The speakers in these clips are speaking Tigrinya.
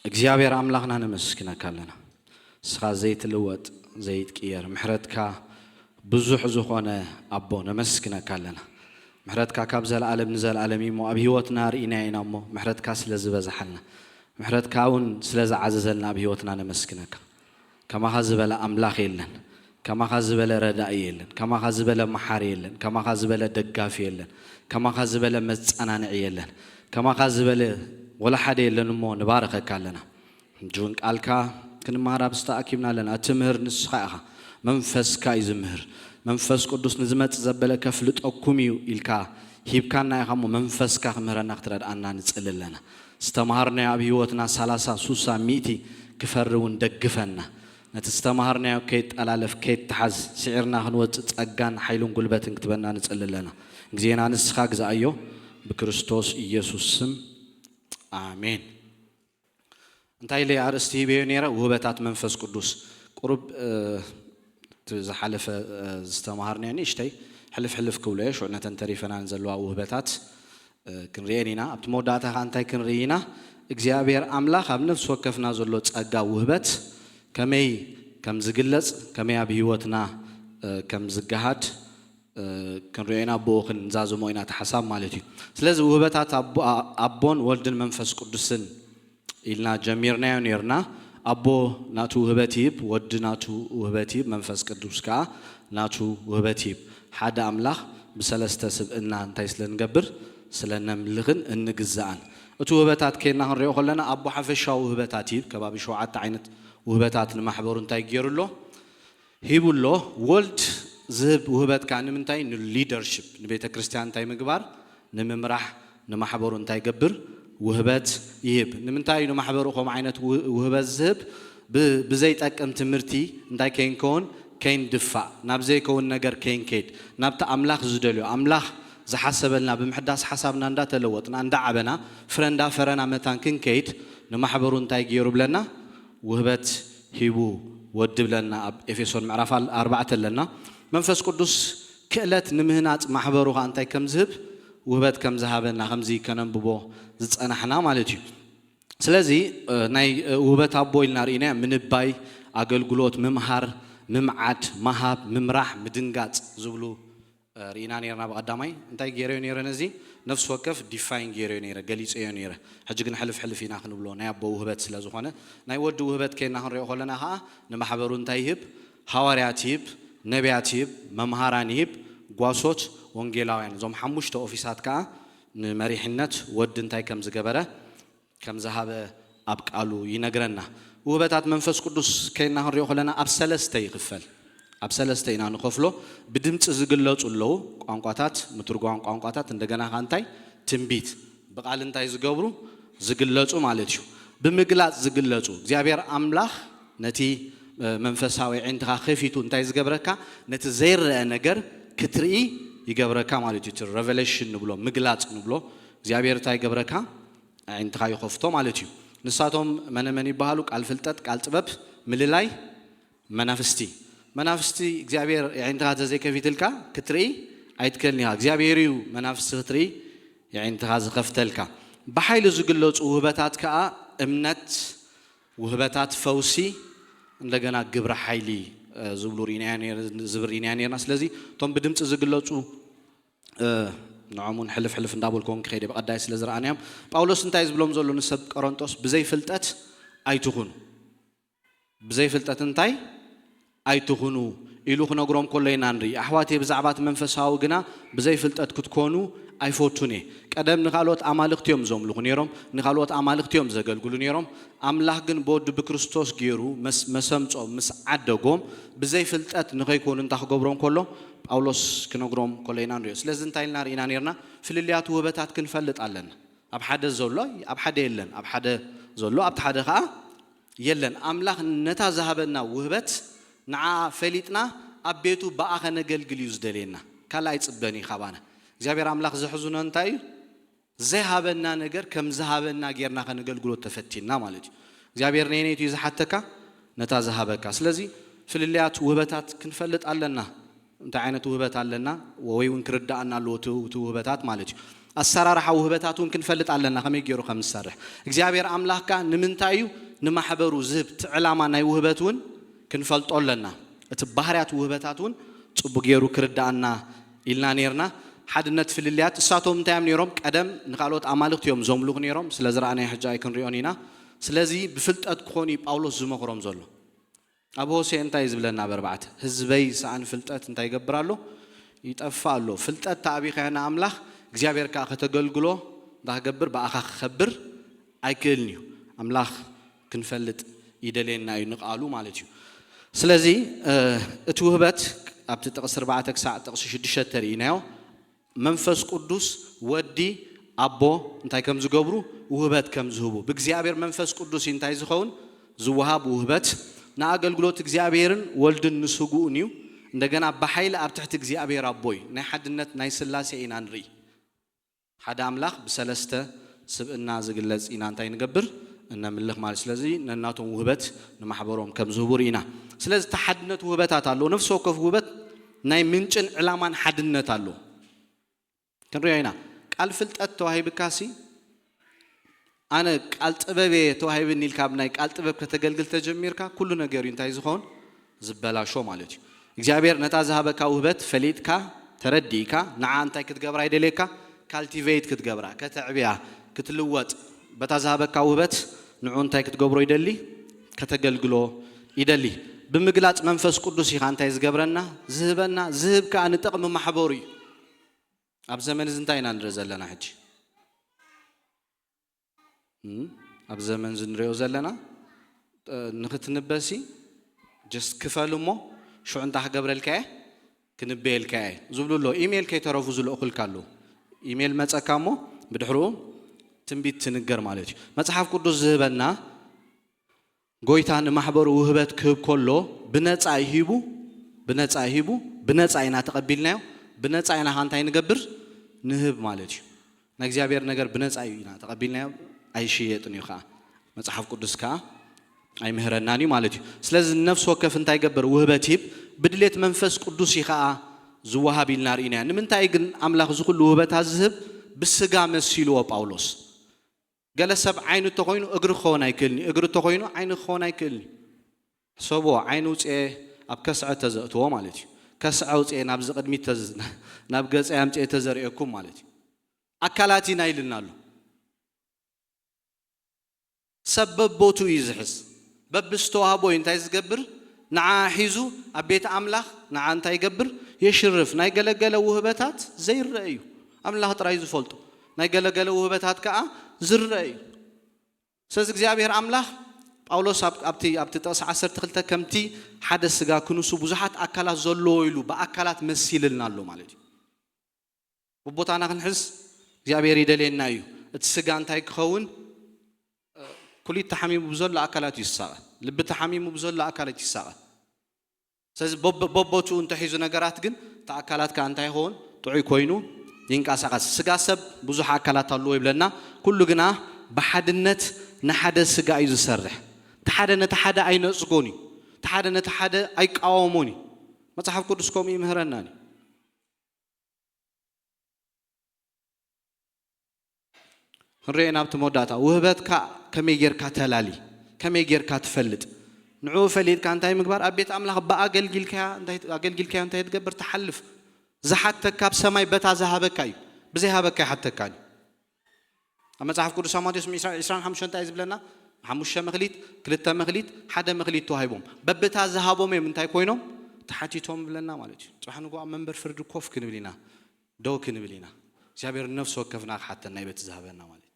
እግዚኣብሔር ኣምላኽና ነመስግነካ ኣለና። ንስኻ ዘይትልወጥ ዘይትቅየር፣ ምሕረትካ ብዙሕ ዝኾነ ኣቦ ነመስግነካ ኣለና። ምሕረትካ ካብ ዘለኣለም ንዘለኣለም እዩ እሞ ኣብ ህይወትና ርኢናዮ ኢና እሞ ምሕረትካ ስለ ዝበዝሓልና፣ ምሕረትካ እውን ስለ ዝዓዘዘልና ኣብ ህይወትና ነመስግነካ። ከማኻ ዝበለ ኣምላኽ የለን። ከማኻ ዝበለ ረዳኢ የለን። ከማኻ ዝበለ መሓሪ የለን። ከማኻ ዝበለ ደጋፊ የለን። ከማኻ ዝበለ መጸናንዒ የለን። ከማኻ ዝበለ ወላ ሓደ የለን እሞ ንባረኸካ ኣለና። ሕጂ እውን ቃልካ ክንመሃር ኣብ ዝተኣኪብና ኣለና። እቲ ምህር ንስኻ ኢኻ። መንፈስካ እዩ ዝምህር። መንፈስ ቅዱስ ንዝመጽእ ዘበለ ከፍልጠኩም እዩ ኢልካ ሂብካና ኢኻ እሞ መንፈስካ ክምህረና ክትረድኣና ንጽሊ ኣለና። ዝተምሃርናዮ ኣብ ህይወትና ሰላሳ፣ ሱሳ፣ ሚእቲ ክፈሪ እውን ደግፈና። ነቲ ዝተምሃርናዮ ከይጠላለፍ ከይተሓዝ ስዒርና ክንወጽእ ጸጋን ሓይልን ጉልበትን ክትበና ንጽሊ ኣለና። ግዜና ንስኻ ግዛኣዮ ብክርስቶስ ኢየሱስ ስም ኣሜን። እንታይ ኢለ ኣርእስቲ ሂበዮ ነይረ? ውህበታት መንፈስ ቅዱስ። ቁሩብ እ፣ እቲ ዝሓለፈ እ፣ ዝተምሃርናዮ ንእሽተይ ሕልፍ ሕልፍ ክብሎ እየ። ሽዑ ነተን ተሪፈናን ዘለዋ ውህበታት እ፣ ክንርእየን ኢና። ኣብቲ መወዳእታ ኸዓ እንታይ ክንርኢ ኢና? እግዚኣብሔር ኣምላኽ ኣብ ነፍሲ ወከፍና ዘሎ ጸጋ ውህበት ከመይ ከም ዝግለጽ፣ ከመይ ኣብ ህይወትና እ፣ ከም ዝገሃድ እ፣ ክንርእዮ ኢና። ብኡ ክንዛዝሞ ኢና እቲ ሓሳብ ማለት እዩ። ስለዚ ውህበታት ኣቦ- ኣቦን ወልድን መንፈስ ቅዱስን ኢልና ጀሚርናዮ ነይርና። ኣቦ ናቱ ውህበት ይህብ፣ ወዲ ናቱ ውህበት ይህብ፣ መንፈስ ቅዱስ ከኣ ናቱ ውህበት ይህብ። ሓደ ኣምላኽ ብሰለስተ ስብእና እንታይ ስለ ንገብር? ስለ ነምልኽን እንግዛእን። እቲ ውህበታት ከይና ክንሪኦ ከለና ኣቦ ሓፈሻዊ ውህበታት ይህብ። ከባቢ ሸውዓተ ዓይነት ውህበታት ንማሕበሩ እንታይ ገይሩ ኣሎ? ሂቡ ኣሎ። ወልድ ዝህብ ውህበት ከኣ ንምንታይ? ንሊደርሺፕ፣ ንቤተ ክርስቲያን እንታይ ምግባር? ንምምራሕ፣ ንማሕበሩ እንታይ ገብር? ውህበት ይህብ። ንምንታይ እዩ ንማሕበሩ ከምኡ ዓይነት ውህ- ውህበት ዝህብ? ብ- ብዘይጠቅም ትምህርቲ እንታይ ከይንከውን? ከይንድፋእ፣ ናብ ዘይከውን ነገር ከይንከይድ፣ ናብቲ ኣምላኽ ዝደልዮ፣ ኣምላኽ ዝሓሰበልና ብምሕዳስ ሓሳብና እንዳተለወጥና እንዳዓበና ፍረ እንዳፈረና መታን ክንከይድ ንማሕበሩ እንታይ ገይሩ ብለና? ውህበት ሂቡ ወዲ ብለና ኣብ ኤፌሶን ምዕራፍ ኣል- ኣርባዕተ ኣለና። መንፈስ ቅዱስ ክእለት ንምህናጽ ማሕበሩ ኸኣ እንታይ ከም ዝህብ ውህበት ከም ዝሃበና ከምዚ ከነንብቦ ዝጸናሕና ማለት እዩ። ስለዚ እ፣ ናይ እ፣ ውህበት ኣቦ ኢልና ርኢና ምንባይ፣ ኣገልግሎት፣ ምምሃር፣ ምምዓድ፣ ምሃብ፣ ምምራሕ፣ ምድንጋጽ ዝብሉ እ፣ ርኢና ነርና። ብቐዳማይ እንታይ ገይረዮ ነይረ? ነዚ ነፍሲ ወከፍ ዲፋይን ገይረዮ ነይረ፣ ገሊጸዮ ነይረ። ሕጂ ግን ሕልፍ ሕልፍ ኢና ክንብሎ፣ ናይ ኣቦ ውህበት ስለ ዝኾነ። ናይ ወዲ ውህበት ከይና ክንሪኦ ከለና ኸዓ ንማሕበሩ እንታይ ይህብ? ሃዋርያት ይህብ፣ ነቢያት ይህብ፣ መምሃራን ይህብ፣ ጓሶት፣ ወንጌላውያን። እዞም ሓሙሽተ ኦፊሳት ከኣ ንመሪሕነት ወዲ እንታይ ከም ዝገበረ ከም ዝሃበ ኣብ ቃሉ ይነግረና። ውህበታት መንፈስ ቅዱስ ከይና ክንሪኦ ከለና ኣብ ሰለስተ ይኽፈል። ኣብ ሰለስተ ኢና ንኸፍሎ። ብድምፂ ዝግለፁ ኣለዉ፣ ቋንቋታት፣ ምትርጓም ቋንቋታት፣ እንደገና ኸዓ እንታይ? ትንቢት። ብቓል እንታይ ዝገብሩ? ዝግለፁ ማለት እዩ። ብምግላፅ ዝግለፁ። እግዚኣብሔር ኣምላኽ ነቲ እ፣ መንፈሳዊ ኣዒንትኻ ከፊቱ እንታይ ዝገብረካ? ነቲ ዘይረአ ነገር ክትርኢ ይገብረካ ማለት እዩ። እቲ ሬቨሌሽን ንብሎ፣ ምግላፅ ንብሎ። እግዚኣብሔር እንታይ ይገብረካ? ኣዒንትኻ ይኸፍቶ ማለት እዩ። ንሳቶም መነ መን ይበሃሉ? ቃል ፍልጠት፣ ቃል ጥበብ፣ ምልላይ መናፍስቲ። መናፍስቲ እግዚኣብሔር ኣዒንትኻ ተዘይከፊትልካ ክትርኢ ኣይትክእልን ኢኻ። እግዚኣብሔር እዩ መናፍስቲ ክትርኢ ኣዒንትኻ ዝኸፍተልካ። ብሓይሊ ዝግለፁ ውህበታት ከዓ እምነት፣ ውህበታት ፈውሲ፣ እንደገና ግብረ ሓይሊ እ፣ ዝብሉ ርኢናዮ ነር- ዝብል ርኢናዮ ነርና። ስለዚ እቶም ብድምፂ ዝግለፁ እ፣ ንዖም እውን ሕልፍ ሕልፍ እንዳበልኩ እውን ክኸይድ እየ፣ ብቐዳይ ስለ ዝረኣናዮም። ጳውሎስ እንታይ ዝብሎም ዘሎ ንሰብ ቆሮንጦስ? ብዘይ ፍልጠት ኣይትኹኑ። ብዘይ ፍልጠት እንታይ ኣይትኹኑ ኢሉ ክነግሮም ከሎ ኢና ንርኢ። ኣሕዋተይ፣ ብዛዕባ እቲ መንፈሳዊ ግና ብዘይ ፍልጠት ክትኮኑ ኣይፈቱን እየ። ቀደም ንኻልኦት ኣማልኽቲ እዮም ዘምልኹ ነይሮም፣ ንኻልኦት ኣማልኽቲ እዮም ዘገልግሉ ነይሮም። ኣምላኽ ግን ብወዱ ብክርስቶስ ገይሩ መስ- መሰምጾም ምስ ዓደጎም ብዘይ ፍልጠት ንኸይኮኑ እንታይ ክገብሮም ከሎ ጳውሎስ ክነግሮም ከሎ ኢና ንሪኦ። ስለዚ እንታይ ኢልና ርኢና ነርና? ፍልልያት ውህበታት ክንፈልጥ ኣለና። ኣብ ሓደ ዘሎ ኣብ ሓደ የለን፣ ኣብ ሓደ ዘሎ ኣብቲ ሓደ ኸዓ የለን። ኣምላኽ ነታ ዝሃበና ውህበት ንዓ ፈሊጥና ኣብ ቤቱ ብኣ ኸነገልግል እዩ ዝደልየና። ካልእ ኣይጽበን እዩ ካባና። እግዚኣብሔር ኣምላኽ ዘሕዝኖ እንታይ እዩ? ዘይሃበና ነገር ከም ዝሃበና ጌርና ኸነገልግሎ ተፈቲንና ማለት እዩ። እግዚኣብሔር ነየነይቱ እዩ ዝሓተካ? ነታ ዝሃበካ። ስለዚ ፍልልያት ውህበታት ክንፈልጥ ኣለና። እንታይ ዓይነት ውህበት ኣለና ወይ እውን ክርዳኣና ኣለዎ እቲ እቲ ውህበታት ማለት እዩ። ኣሰራርሓ ውህበታት እውን ክንፈልጥ ኣለና፣ ከመይ ገይሩ ከም ዝሰርሕ። እግዚኣብሔር ኣምላኽ ከኣ ንምንታይ እዩ ንማሕበሩ ዝህብ፣ እቲ ዕላማ ናይ ውህበት እውን ክንፈልጦ ኣለና። እቲ ባህርያት ውህበታት እውን ጽቡቅ ገይሩ ክርዳኣና ኢልና ነይርና። ሓድነት ፍልልያት፣ እሳቶም እንታይ እዮም ነይሮም? ቀደም ንኻልኦት ኣማልኽቲ እዮም ዘምልኹ ነይሮም፣ ስለ ዝረኣናዮ ሕጂ ኣይክንሪኦን ኢና። ስለዚ ብፍልጠት ክኾኑ እዩ ጳውሎስ ዝመኽሮም ዘሎ። ኣብ ሆሴ እንታይ ዝብለና? ኣብ ኣርባዕተ፣ ህዝበይ ሰኣን ፍልጠት እንታይ ይገብር ኣሎ? ይጠፍእ ኣሎ። ፍልጠት ተኣቢኻዮ ንኣምላኽ፣ እግዚኣብሔር ከኣ ከተገልግሎ እንታይ ክገብር? ብኣኻ ክኸብር ኣይክእልን እዩ። ኣምላኽ ክንፈልጥ ይደልየና እዩ ንቃሉ ማለት እዩ። ስለዚ እቲ ውህበት ኣብቲ ጥቕሲ ኣርባዕተ ክሳዕ ጥቕሲ ሽዱሽተ ተርእይናዮ። መንፈስ ቅዱስ፣ ወዲ፣ ኣቦ እንታይ ከም ዝገብሩ፣ ውህበት ከም ዝህቡ፣ ብእግዚኣብሔር መንፈስ ቅዱስ እንታይ ዝኸውን? ዝወሃብ ውህበት ንኣገልግሎት እግዚኣብሔርን ወልድን ንስግኡን እዩ። እንደገና ብሓይሊ ኣብ ትሕቲ እግዚኣብሔር ኣቦ እዩ። ናይ ሓድነት ናይ ስላሴ ኢና ንርኢ። ሓደ ኣምላኽ ብሰለስተ ስብእና ዝግለጽ ኢና እንታይ ንገብር? እነምልኽ ማለት። ስለዚ ነናቶም ውህበት ንማሕበሮም ከም ዝህቡ ርኢና። ስለዚ እቲ ሓድነት ውህበታት ኣለዎ። ነፍሲ ወከፍ ውህበት ናይ ምንጭን ዕላማን ሓድነት ኣለዎ። ክንሪኦ ኢና። ቃል ፍልጠት ተዋሂብካሲ፣ ኣነ ቃል ጥበብ እየ ተዋሂብኒ ኢልካ ኣብ ናይ ቃል ጥበብ ከተገልግል ተጀሚርካ፣ ኩሉ ነገር እዩ እንታይ ዝኸውን? ዝበላሾ ማለት እዩ። እግዚኣብሔር ነታ ዝሃበካ ውህበት ፈሊጥካ፣ ተረዲእካ፣ ንዓ እንታይ ክትገብራ ይደልየካ? ካልቲቬት ክትገብራ፣ ከተዕብያ፣ ክትልወጥ፣ በታ ዝሃበካ ውህበት ንዑ እንታይ ክትገብሮ ይደሊ? ከተገልግሎ ይደሊ። ብምግላጽ መንፈስ ቅዱስ ኢኻ እንታይ ዝገብረና? ዝህበና። ዝህብ ከኣ ንጥቕሚ ማሕበሩ እዩ። ኣብ ዘመን እዚ እንታይ ኢና ንርኢ ዘለና ሕጂ? እም፣ ኣብ ዘመን እዚ ንሪኦ ዘለና፣ እ፣ ንኽትንበሲ ጀስት ክፈል እሞ ሽዑ እንታይ ክገብረልካ እየ? ክንበየልካ እየ ዝብሉ ኣለዉ። ኢሜል ከይተረፉ ዝልእኹልካ ኣለዉ። ኢሜል መጸካ እሞ ብድሕሪኡ ትንቢት ትንገር ማለት እዩ። መጽሓፍ ቅዱስ ዝህበና ጎይታ ንማሕበሩ ውህበት ክህብ ከሎ ብነጻ እዩ ሂቡ፣ ብነጻ እዩ ሂቡ፣ ብነጻ ኢና ተቐቢልናዮ፣ ብነጻ ኢና ኸኣ እንታይ ንገብር? ንህብ ማለት እዩ። ናይ እግዚኣብሔር ነገር ብነጻ እዩ ኢና ተቐቢልናዮ፣ ኣይሽየጥን እዩ ኸኣ። መጽሓፍ ቅዱስ ከኣ ኣይምህረናን እዩ ማለት እዩ። ስለዚ ነፍሲ ወከፍ እንታይ ይገብር? ውህበት ይህብ፣ ብድሌት መንፈስ ቅዱስ እዩ ኸኣ ዝወሃብ ኢልና ርኢናዮ። ንምንታይ ግን ኣምላኽ እዚ ኩሉ ውህበታት ዝህብ? ብስጋ መሲልዎ ጳውሎስ። ገለ ሰብ ዓይኑ እንተኾይኑ እግሪ ክኸውን ኣይክእልን እዩ፣ እግሪ እንተኾይኑ ዓይኒ ክኸውን ኣይክእልን እዩ። ሕሰብዎ፣ ዓይኒ ውፅኤ ኣብ ከስዐ ተዘእትዎ ማለት እዩ። ከስዐ ውፅኤ ናብዚ ቅድሚት ተዝ-፣ ናብ ገፀ ኣምፅኤ ተዘርእየኩም ማለት እዩ። ኣካላት ኢና ኢልና ኣሎ። ሰብ በቦቱ እዩ ዝሕዝ። በብዝተዋህቦ እዩ እንታይ ዝገብር? ንዓ ሒዙ ኣብ ቤት ኣምላኽ ንዓ እንታይ ይገብር? የሽርፍ። ናይ ገለገለ ውህበታት ዘይረአ እዩ። ኣምላኽ ጥራይ ዝፈልጦ። ናይ ገለገለ ውህበታት ከኣ ዝረአ እዩ። ስለዚ እግዚኣብሔር ኣምላኽ ጳውሎስ ኣብ-፣ ኣብቲ፣ ኣብቲ ጥቕሲ ዓሰርተ ክልተ ከምቲ ሓደ ስጋ ክንሱ ብዙሓት ኣካላት ዘለዎ ኢሉ ብኣካላት መሲልልና ኣሎ ማለት እዩ። ብቦታና ክንሕዝ እግዚኣብሔር ይደልየና እዩ። እቲ ስጋ እንታይ ክኸውን? ኩሊት ተሓሚሙ ብዘሎ ኣካላት እዩ ዝሳቐ። ልቢ ተሓሚሙ ብዘሎ ኣካላት እዩ ዝሳቐ። ስለዚ በብ-፣ በቦትኡ እንተሒዙ ነገራት ግን እቲ ኣካላት ከኣ እንታይ ይኸውን? ጥዑይ ኮይኑ ይንቀሳቐስ። ስጋ ሰብ ብዙሕ ኣካላት ኣለዎ ይብለና። ኩሉ ግና ብሓድነት ንሓደ ስጋ እዩ ዝሰርሕ። እቲ ሓደ ነቲ ሓደ ኣይነጽጎን እዩ። እቲ ሓደ ነቲ ሓደ ኣይቃወሞን እዩ። መጽሓፍ ቅዱስ ከምኡ ይምህረናን እዩ። ክንሪኦ ናብቲ መወዳእታ። ውህበትካ ከመይ ጌርካ ተላሊ? ከመይ ጌርካ ትፈልጥ? ንዕኡ ፈሊጥካ እንታይ ምግባር? ኣብ ቤት ኣምላኽ ብኣገልጊልካያ እንታይ፣ ኣገልጊልካዮ እንታይ ትገብር? ትሓልፍ። ዝሓተካ ኣብ ሰማይ በታ ዝሃበካ እዩ። ብዘይሃበካ ኣይሓተካን እዩ። ኣብ መጽሓፍ ቅዱስ ኣብ ማቴዎስ ዕስራን ሓሙሽተን እንታይ እዩ ዝብለና? ሓሙሽተ መኽሊት፣ ክልተ መኽሊት፣ ሓደ መኽሊት ተዋሂቦም። በብታ ዝሃቦም እዮም እንታይ ኮይኖም? ተሓቲቶም ይብለና ማለት እዩ። ጽባሕ ንግሆ ኣብ መንበር ፍርዲ ኮፍ ክንብል ኢና። ደው ክንብል ኢና። እግዚኣብሔር ነፍሲ ወከፍና ክሓተና እዩ በቲ ዝሃበና ማለት እዩ።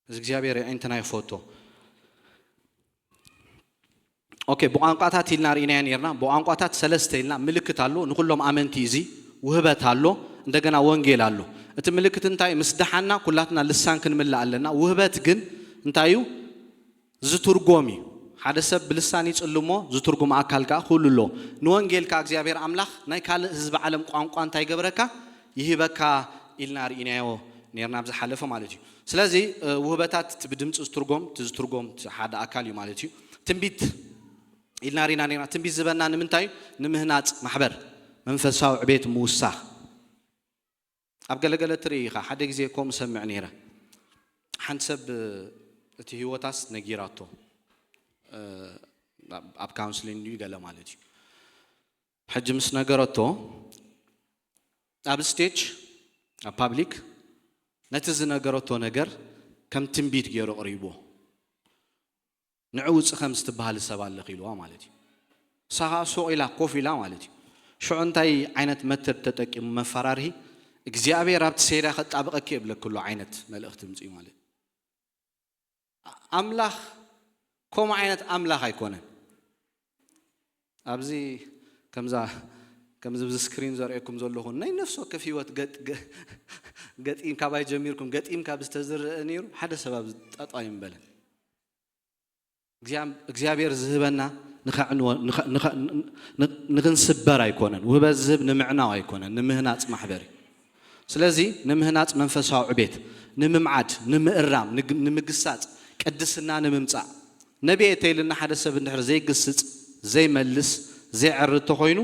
እዚ እግዚኣብሔር የዒንትና ይፈቶ። ኦኬ፣ ብቋንቋታት ኢልና ርኢናዮ ነርና። ብቋንቋታት ሰለስተ ኢልና ምልክት ኣሎ። ንኹሎም ኣመንቲ እዚ ውህበት ኣሎ። እንደገና ወንጌል ኣሎ። እቲ ምልክት እንታይ? ምስ ደሓና ኩላትና ልሳን ክንምልእ ኣለና። ውህበት ግን እንታይ እዩ? ዝትርጎም እዩ። ሓደ ሰብ ብልሳን ይጽሊ እሞ ዝትርጉም ኣካል ከኣ ክህሉ ኣለዎ። ንወንጌል ከኣ እግዚኣብሔር ኣምላኽ ናይ ካልእ ህዝቢ ዓለም ቋንቋ እንታይ ይገብረካ? ይህበካ ኢልና ርኢናዮ ነርና ኣብ ዝሓለፈ ማለት እዩ። ስለዚ፣ እ፣ ውህበታት እቲ ብድምጺ ዝትርጎም፣ እቲ ዝትርጎም እቲ ሓደ ኣካል እዩ ማለት እዩ። ትንቢት ኢልና ርኢና ነርና። ትንቢት ዝበና ንምንታይ እዩ? ንምህናጽ ማሕበር፣ መንፈሳዊ ዕቤት ምውሳኽ። ኣብ ገለገለ ትርኢ ኢኻ። ሓደ ግዜ ከምኡ ሰምዕ ነይረ። ሓንቲ ሰብ እቲ ህይወታስ ነጊራቶ ኣብ ካውንስሊንግ እዩ ገለ ማለት እዩ። ሕጂ ምስ ነገረቶ ኣብ ስቴጅ ኣብ ፓብሊክ ነቲ ዝነገረቶ ነገር ከም ትንቢት ገይሩ ኣቕሪብዎ። ንዑ ውፅእ ከም ዝትበሃል ሰብ ኣለኽ ኢልዋ ማለት እዩ። ንሳ ኸዓ ሱቕ ኢላ ኮፍ ኢላ ማለት እዩ። ሽዑ እንታይ ዓይነት መተድ ተጠቂሙ መፈራርሂ? እግዚኣብሔር ኣብቲ ሴራ ከጣብቐኪ የብለክሎ ዓይነት መልእኽቲ ምፅኡ ማለት እዩ። ኣምላኽ ከምኡ ዓይነት ኣምላኽ ኣይኮነን። ኣብዚ ከምዛ ከምዚ ብዚ ስክሪን ዘርእየኩም ዘለኹ ናይ ነፍሲ ወከፍ ህይወት ገጥ- ገ- ገጢም ካባይ ጀሚርኩም ገጢም ካብ ዝተዝርአ ነይሩ ሓደ ሰብ ኣብዚ ጠጠው ኣይምበለን። እግዚኣብሔር ዝህበና ንኽንስበር ኣይኮነን። ውህበት ዝህብ ንምዕናው ኣይኮነን፣ ንምህናፅ ማሕበር እዩ። ስለዚ ንምህናፅ መንፈሳዊ ዕቤት፣ ንምምዓድ፣ ንምእራም፣ ንምግሳፅ፣ ቅድስና ንምምፃእ፣ ነብየ ተይልና ሓደ ሰብ እንድሕር ዘይግስፅ፣ ዘይመልስ፣ ዘይዕር እንተኾይኑ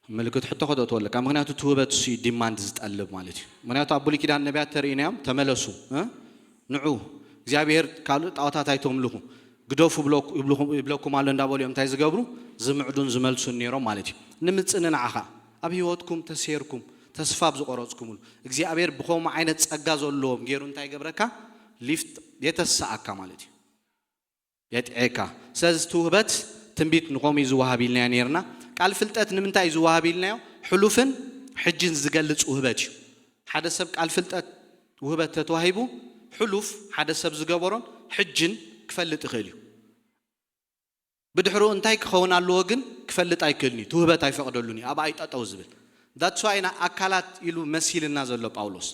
ምልክት ሕቶ ከተእትወለካ። ምክንያቱ እቲ ውህበት እሱ ዲማንድ ዝጠልብ ማለት እዩ። ምክንያቱ ኣብ ብሉይ ኪዳን ነቢያት ተርእናዮም ተመለሱ፣ ንዑ እግዚኣብሔር ካልእ ጣዖታት ኣይተምልኹ፣ ግደፉ ይብለኩም ኣሎ እንዳበሉ እዮም እንታይ ዝገብሩ? ዝምዕዱን ዝመልሱን ነይሮም ማለት እዩ። ንምፅንናዕኻ ኣብ ህይወትኩም ተሴርኩም ተስፋ ኣብ ዝቆረፅኩምሉ እግዚኣብሔር ብኸምኡ ዓይነት ፀጋ ዘለዎም ገይሩ እንታይ ገብረካ? ሊፍት የተሰኣካ ማለት እዩ። የጥዔካ። ስለዚ እቲ ውህበት ትንቢት ንኸምኡ እዩ ዝወሃብ ኢልናዮ ነይርና። ቃል ፍልጠት ንምንታይ እዩ ዝወሃብ ኢልናዮ? ሕሉፍን ሕጅን ዝገልጽ ውህበት እዩ። ሓደ ሰብ ቃል ፍልጠት ውህበት ተተዋሂቡ ሕሉፍ ሓደ ሰብ ዝገበሮን ሕጅን ክፈልጥ ይኽእል እዩ። ብድሕሩ እንታይ ክኸውን ኣለዎ ግን ክፈልጥ ኣይክእልን እዩ። እቲ ውህበት ኣይፈቕደሉን እዩ። ኣብኣ እዩ ጠጠው ዝብል። ዳትስ ዋይ ኢና ኣካላት ኢሉ መሲልና ዘሎ ጳውሎስ።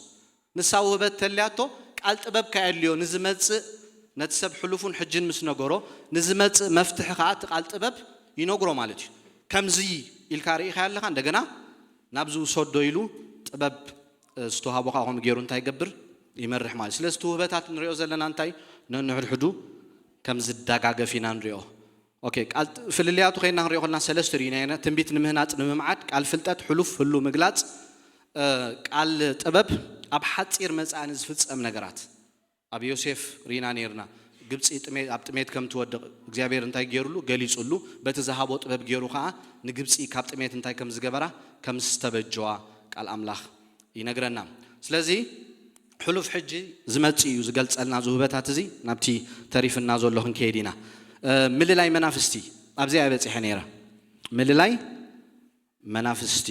ንሳ ውህበት ተልያቶ ቃል ጥበብ ከየድልዮ ንዝመጽእ ነቲ ሰብ ሕሉፉን ሕጅን ምስ ነገሮ ንዝመጽእ መፍትሒ ከኣ እቲ ቃል ጥበብ ይነግሮ ማለት እዩ። ከምዚ ኢልካ ርኢኻ ኣለኻ እንደገና ናብ ዝውሰዶ ኢሉ ጥበብ ዝተዋህቦ ከዓ ከምኡ ገይሩ እንታይ ይገብር ይመርሕ ማለት ስለዚ እቲ ውህበታት ንሪኦ ዘለና እንታይ ነንሕድሕዱ ከም ዝደጋገፍ ኢና ንሪኦ። ኦኬ ቃል ፍልልያቱ ከይና ክንሪኦ ከለና ሰለስተ ርኢና ኢና። ትንቢት ንምህናፅ ንምምዓድ፣ ቃል ፍልጠት፣ ሕሉፍ ህሉ ምግላፅ፣ ቃል ጥበብ ኣብ ሓፂር መፃኢ ንዝፍፀም ነገራት። ኣብ ዮሴፍ ርኢና ነይርና። ግብፂ ኣብ ጥሜት ከም ትወድቕ እግዚኣብሔር እንታይ ገይሩሉ? ገሊፁሉ። በቲ ዝሃቦ ጥበብ ገይሩ ከዓ ንግብፂ ካብ ጥሜት እንታይ ከም ዝገበራ? ከም ዝተበጀዋ ቃል ኣምላኽ ይነግረና። ስለዚ ሕሉፍ ሕጂ ዝመፅእ እዩ ዝገልፀልና እዚ ውህበታት እዚ ናብቲ ተሪፍና ዘሎ ክንከይድ ኢና። ምልላይ መናፍስቲ ኣብዚኣ በፂሐ ነይረ። ምልላይ መናፍስቲ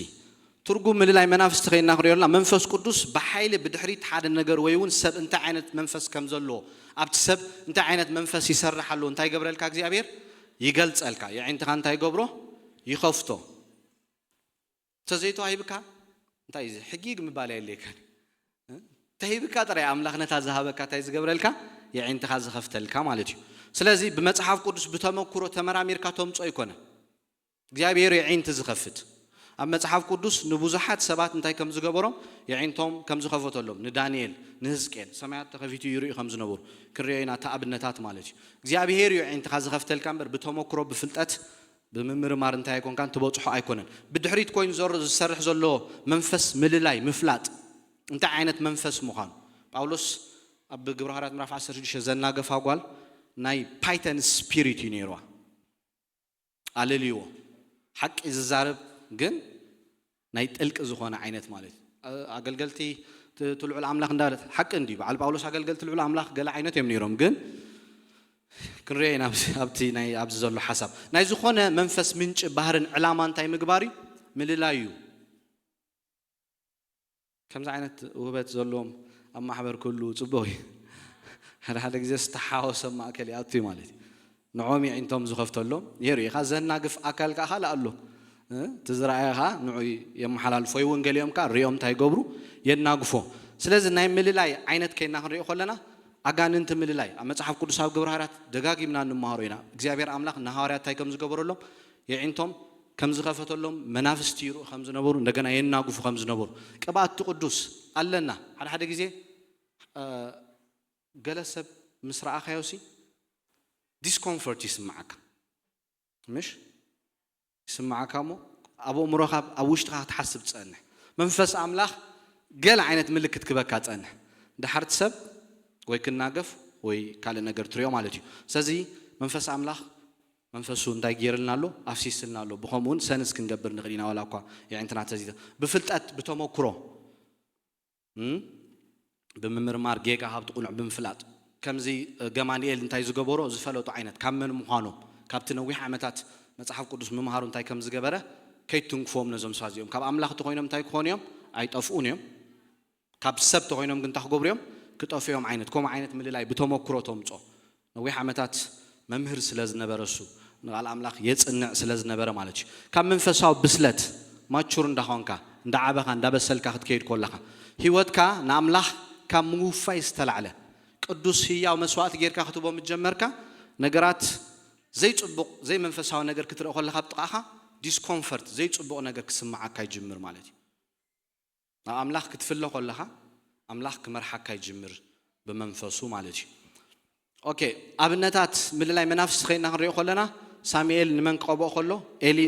ትርጉም ምልላይ መናፍስቲ ከይና ክንሪኦ ኣለና መንፈስ ቅዱስ ብሓይሊ ብድሕሪት ሓደ ነገር ወይ እውን ሰብ እንታይ ዓይነት መንፈስ ከም ዘለዎ ኣብቲ ሰብ እንታይ ዓይነት መንፈስ ይሰርሕ ኣለዎ እንታይ ይገብረልካ እግዚኣብሔር ይገልፀልካ የዒንትኻ እንታይ ይገብሮ ይኸፍቶ ተዘይተዋሂብካ እንታይ እዩ ሕጊግ ምባል የድልየካን ተሂብካ ጥራይ ኣምላኽ ነታ ዝሃበካ እንታይ ዝገብረልካ የዒንትኻ ዝኸፍተልካ ማለት እዩ ስለዚ ብመፅሓፍ ቅዱስ ብተመክሮ ተመራሚርካ ተምፆ ኣይኮነ እግዚኣብሔር የዒንቲ ዝኸፍት ኣብ መፅሓፍ ቅዱስ ንብዙሓት ሰባት እንታይ ከም ዝገበሮም የዒንቶም ከም ዝኸፈተሎም ንዳንኤል ንህዝቅኤል ሰማያት ተኸፊቱ ይርእዩ ከም ዝነበሩ ክንሪኦ ኢና እቲ ኣብነታት ማለት እዩ እግዚኣብሔር እዩ የዒንትኻ ዝኸፍተልካ እምበር ብተመክሮ ብፍልጠት ብምምርማር እንታይ ኣይኮንካን ትበፅሖ ኣይኮነን ብድሕሪት ኮይኑ ዝሰርሕ ዘሎ መንፈስ ምልላይ ምፍላጥ እንታይ ዓይነት መንፈስ ምዃኑ ጳውሎስ ኣብ ግብረ ሃዋርያት ምዕራፍ ዓሰርተ ሽዱሽተ ዘናገፋ ጓል ናይ ፓይተን ስፒሪት እዩ ነይርዋ ኣለልይዎ ሓቂ ዝዛረብ ግን ናይ ጥልቂ ዝኾነ ዓይነት ማለት እዩ ኣገልገልቲ ትልዑል ኣምላኽ እንዳለት ሓቂ እንዲ በዓል ጳውሎስ ኣገልገልቲ ልዑል ኣምላኽ ገለ ዓይነት እዮም ነይሮም ግን ክንሪኦ ኢና ኣብቲ ናይ ኣብዚ ዘሎ ሓሳብ ናይ ዝኾነ መንፈስ ምንጭ ባህርን ዕላማ እንታይ ምግባር እዩ ምልላይ እዩ ከምዚ ዓይነት ውህበት ዘለዎም ኣብ ማሕበር ክህሉ ፅቡቅ እዩ ሓደ ሓደ ግዜ ዝተሓወሰ ማእከል ይኣቱ ማለት እዩ ንዖም የዒንቶም ዝኸፍተሎም የሩ ኢኻ ዘናግፍ ኣካል ከዓ ካልእ ኣሎ እቲ ዝረኣየ ከዓ ንዑ የመሓላልፎ ይውን ገሊኦም ከዓ ሪኦም እንታይ ይገብሩ የናግፎ ስለዚ ናይ ምልላይ ዓይነት ከይና ክንሪኦ ከለና ኣጋንንቲ ምልላይ ኣብ መፅሓፍ ቅዱስ ኣብ ግብረ ሃዋርያት ደጋጊምና እንመሃሮ ኢና እግዚኣብሔር ኣምላኽ ንሃዋርያት እንታይ ከም ዝገበረሎም የዒንቶም ከም ዝኸፈተሎም መናፍስቲ ይርኡ ከም ዝነበሩ እንደገና የናግፉ ከም ዝነበሩ ቅብኣት እቲ ቅዱስ ኣለና ሓደ ሓደ ግዜ ገለ ሰብ ምስ ረኣኻዮ ሲ ዲስኮምፎርት ይስምዓካ ምሽ ይስምዓካ እሞ ኣብ ኣእምሮኻ ኣብ ውሽጥኻ ክትሓስብ ትጸንሕ መንፈስ ኣምላኽ ገለ ዓይነት ምልክት ክበካ ጸንሕ። ድሓርቲ ሰብ ወይ ክናገፍ ወይ ካልእ ነገር ትሪኦ ማለት እዩ። ስለዚ መንፈስ ኣምላኽ መንፈሱ እንታይ ገይርልና ኣሎ? ኣፍሲስልና ኣሎ። ብኸምኡ እውን ሰንስ ክንገብር ንኽእል ኢና። ዋላ እኳ የዕንትና ተዚተ ብፍልጠት ብተመክሮ እም? ብምምርማር ጌጋ ሃብቲ ቁኑዕ ብምፍላጥ ከምዚ ገማንኤል እንታይ ዝገበሮ ዝፈለጡ ዓይነት ካብ መን ምዃኖም ካብቲ ነዊሕ ዓመታት መጽሓፍ ቅዱስ ምምሃሩ እንታይ ከም ዝገበረ ከይትንክፎም ነዞም ሰባት እዚኦም ካብ ኣምላኽ ተኮይኖም እንታይ ክኾኑ እዮም? ኣይጠፍኡን እዮም። ካብ ሰብ ተኮይኖም ግን እንታይ ክገብሩ እዮም? ክጠፍኡ እዮም ዓይነት ከምኡ ዓይነት ምልላይ ብተመክሮ ተምጾ ነዊሕ ዓመታት መምህር ስለ ዝነበረ እሱ ንቃል ኣምላኽ የጽንዕ ስለ ዝነበረ ማለት እዩ። ካብ መንፈሳዊ ብስለት ማቹር እንዳኾንካ እንዳዓበኻ እንዳበሰልካ ክትከይድ ኮለኻ ህይወትካ ንኣምላኽ ካብ ምውፋይ ዝተላዕለ ቅዱስ ህያው መስዋዕቲ ጌርካ ክትቦ ምጀመርካ ነገራት ዘይጽቡቕ ዘይመንፈሳዊ ነገር ክትርኢ ኮለኻ ብጥቓኻ ዲስኮምፈርት ዘይጽቡቕ ነገር ክስምዓካ ይጅምር ማለት እዩ። ናብ ኣምላኽ ክትፍለ ኮለኻ ኣምላኽ ክመርሓካ ይጅምር ብመንፈሱ ማለት እዩ። ኦኬ ኣብነታት ምልላይ መናፍስቲ ከይና ክንሪኦ ከለና ሳሙኤል ንመን ክቐብኦ ከሎ ኤሊ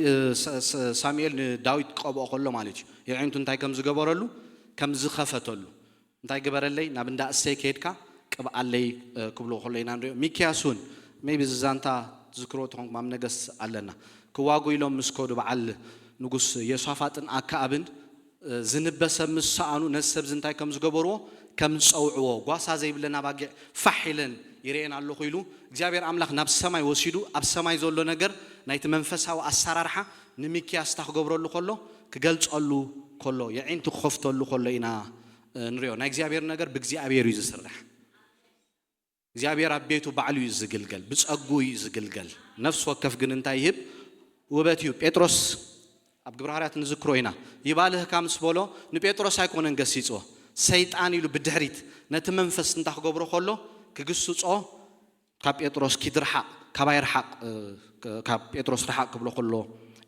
ሳሙኤል ንዳዊት ክቐብኦ ከሎ ማለት እዩ። የዒንቱ እንታይ ከም ዝገበረሉ ከም ዝኸፈተሉ እንታይ ግበረለይ ናብ እንዳ እሰይ ከይድካ ቅብኣለይ ክብሎ ከሎ ኢና ንሪኦ። ሚክያስ እውን ሜቢ ዝዛንታ ዝክሮ ተኾንኩም ኣብ ነገስ ኣለና ክዋጉ ኢሎም ምስ ከዱ በዓል ንጉስ የሳፋጥን ኣከኣብን ዝንበ ሰብ ምስ ሰኣኑ ነዚ ሰብዚ እንታይ ከም ዝገበርዎ ከም ዝፀውዕዎ ጓሳ ዘይብለን ኣባጊዕ ፋሕ ኢለን ይርእየን ኣለኹ ኢሉ እግዚኣብሔር ኣምላኽ ናብ ሰማይ ወሲዱ ኣብ ሰማይ ዘሎ ነገር ናይቲ መንፈሳዊ ኣሰራርሓ ንሚክያስ እታ ክገብረሉ ከሎ ክገልፀሉ ከሎ የዒንቱ ክኸፍተሉ ከሎ ኢና ንሪኦ። ናይ እግዚኣብሔር ነገር ብእግዚኣብሔር እዩ ዝስራሕ። እግዚኣብሔር ኣብ ቤቱ ባዕሉ እዩ ዝግልገል፣ ብጸጉ እዩ ዝግልገል። ነፍሲ ወከፍ ግን እንታይ ይህብ? ውበት እዩ። ጴጥሮስ ኣብ ግብረ ሃዋርያት ንዝክሮ ኢና። ይባልህካ ምስ በሎ ንጴጥሮስ ኣይኮነን ገሲጽዎ። ሰይጣን ኢሉ ብድሕሪት ነቲ መንፈስ እንታ ክገብሮ ከሎ ክግስጾ ካብ ጴጥሮስ ኪድርሓቕ ካባይ ርሓቕ ካብ ጴጥሮስ ርሓቕ ክብሎ ከሎ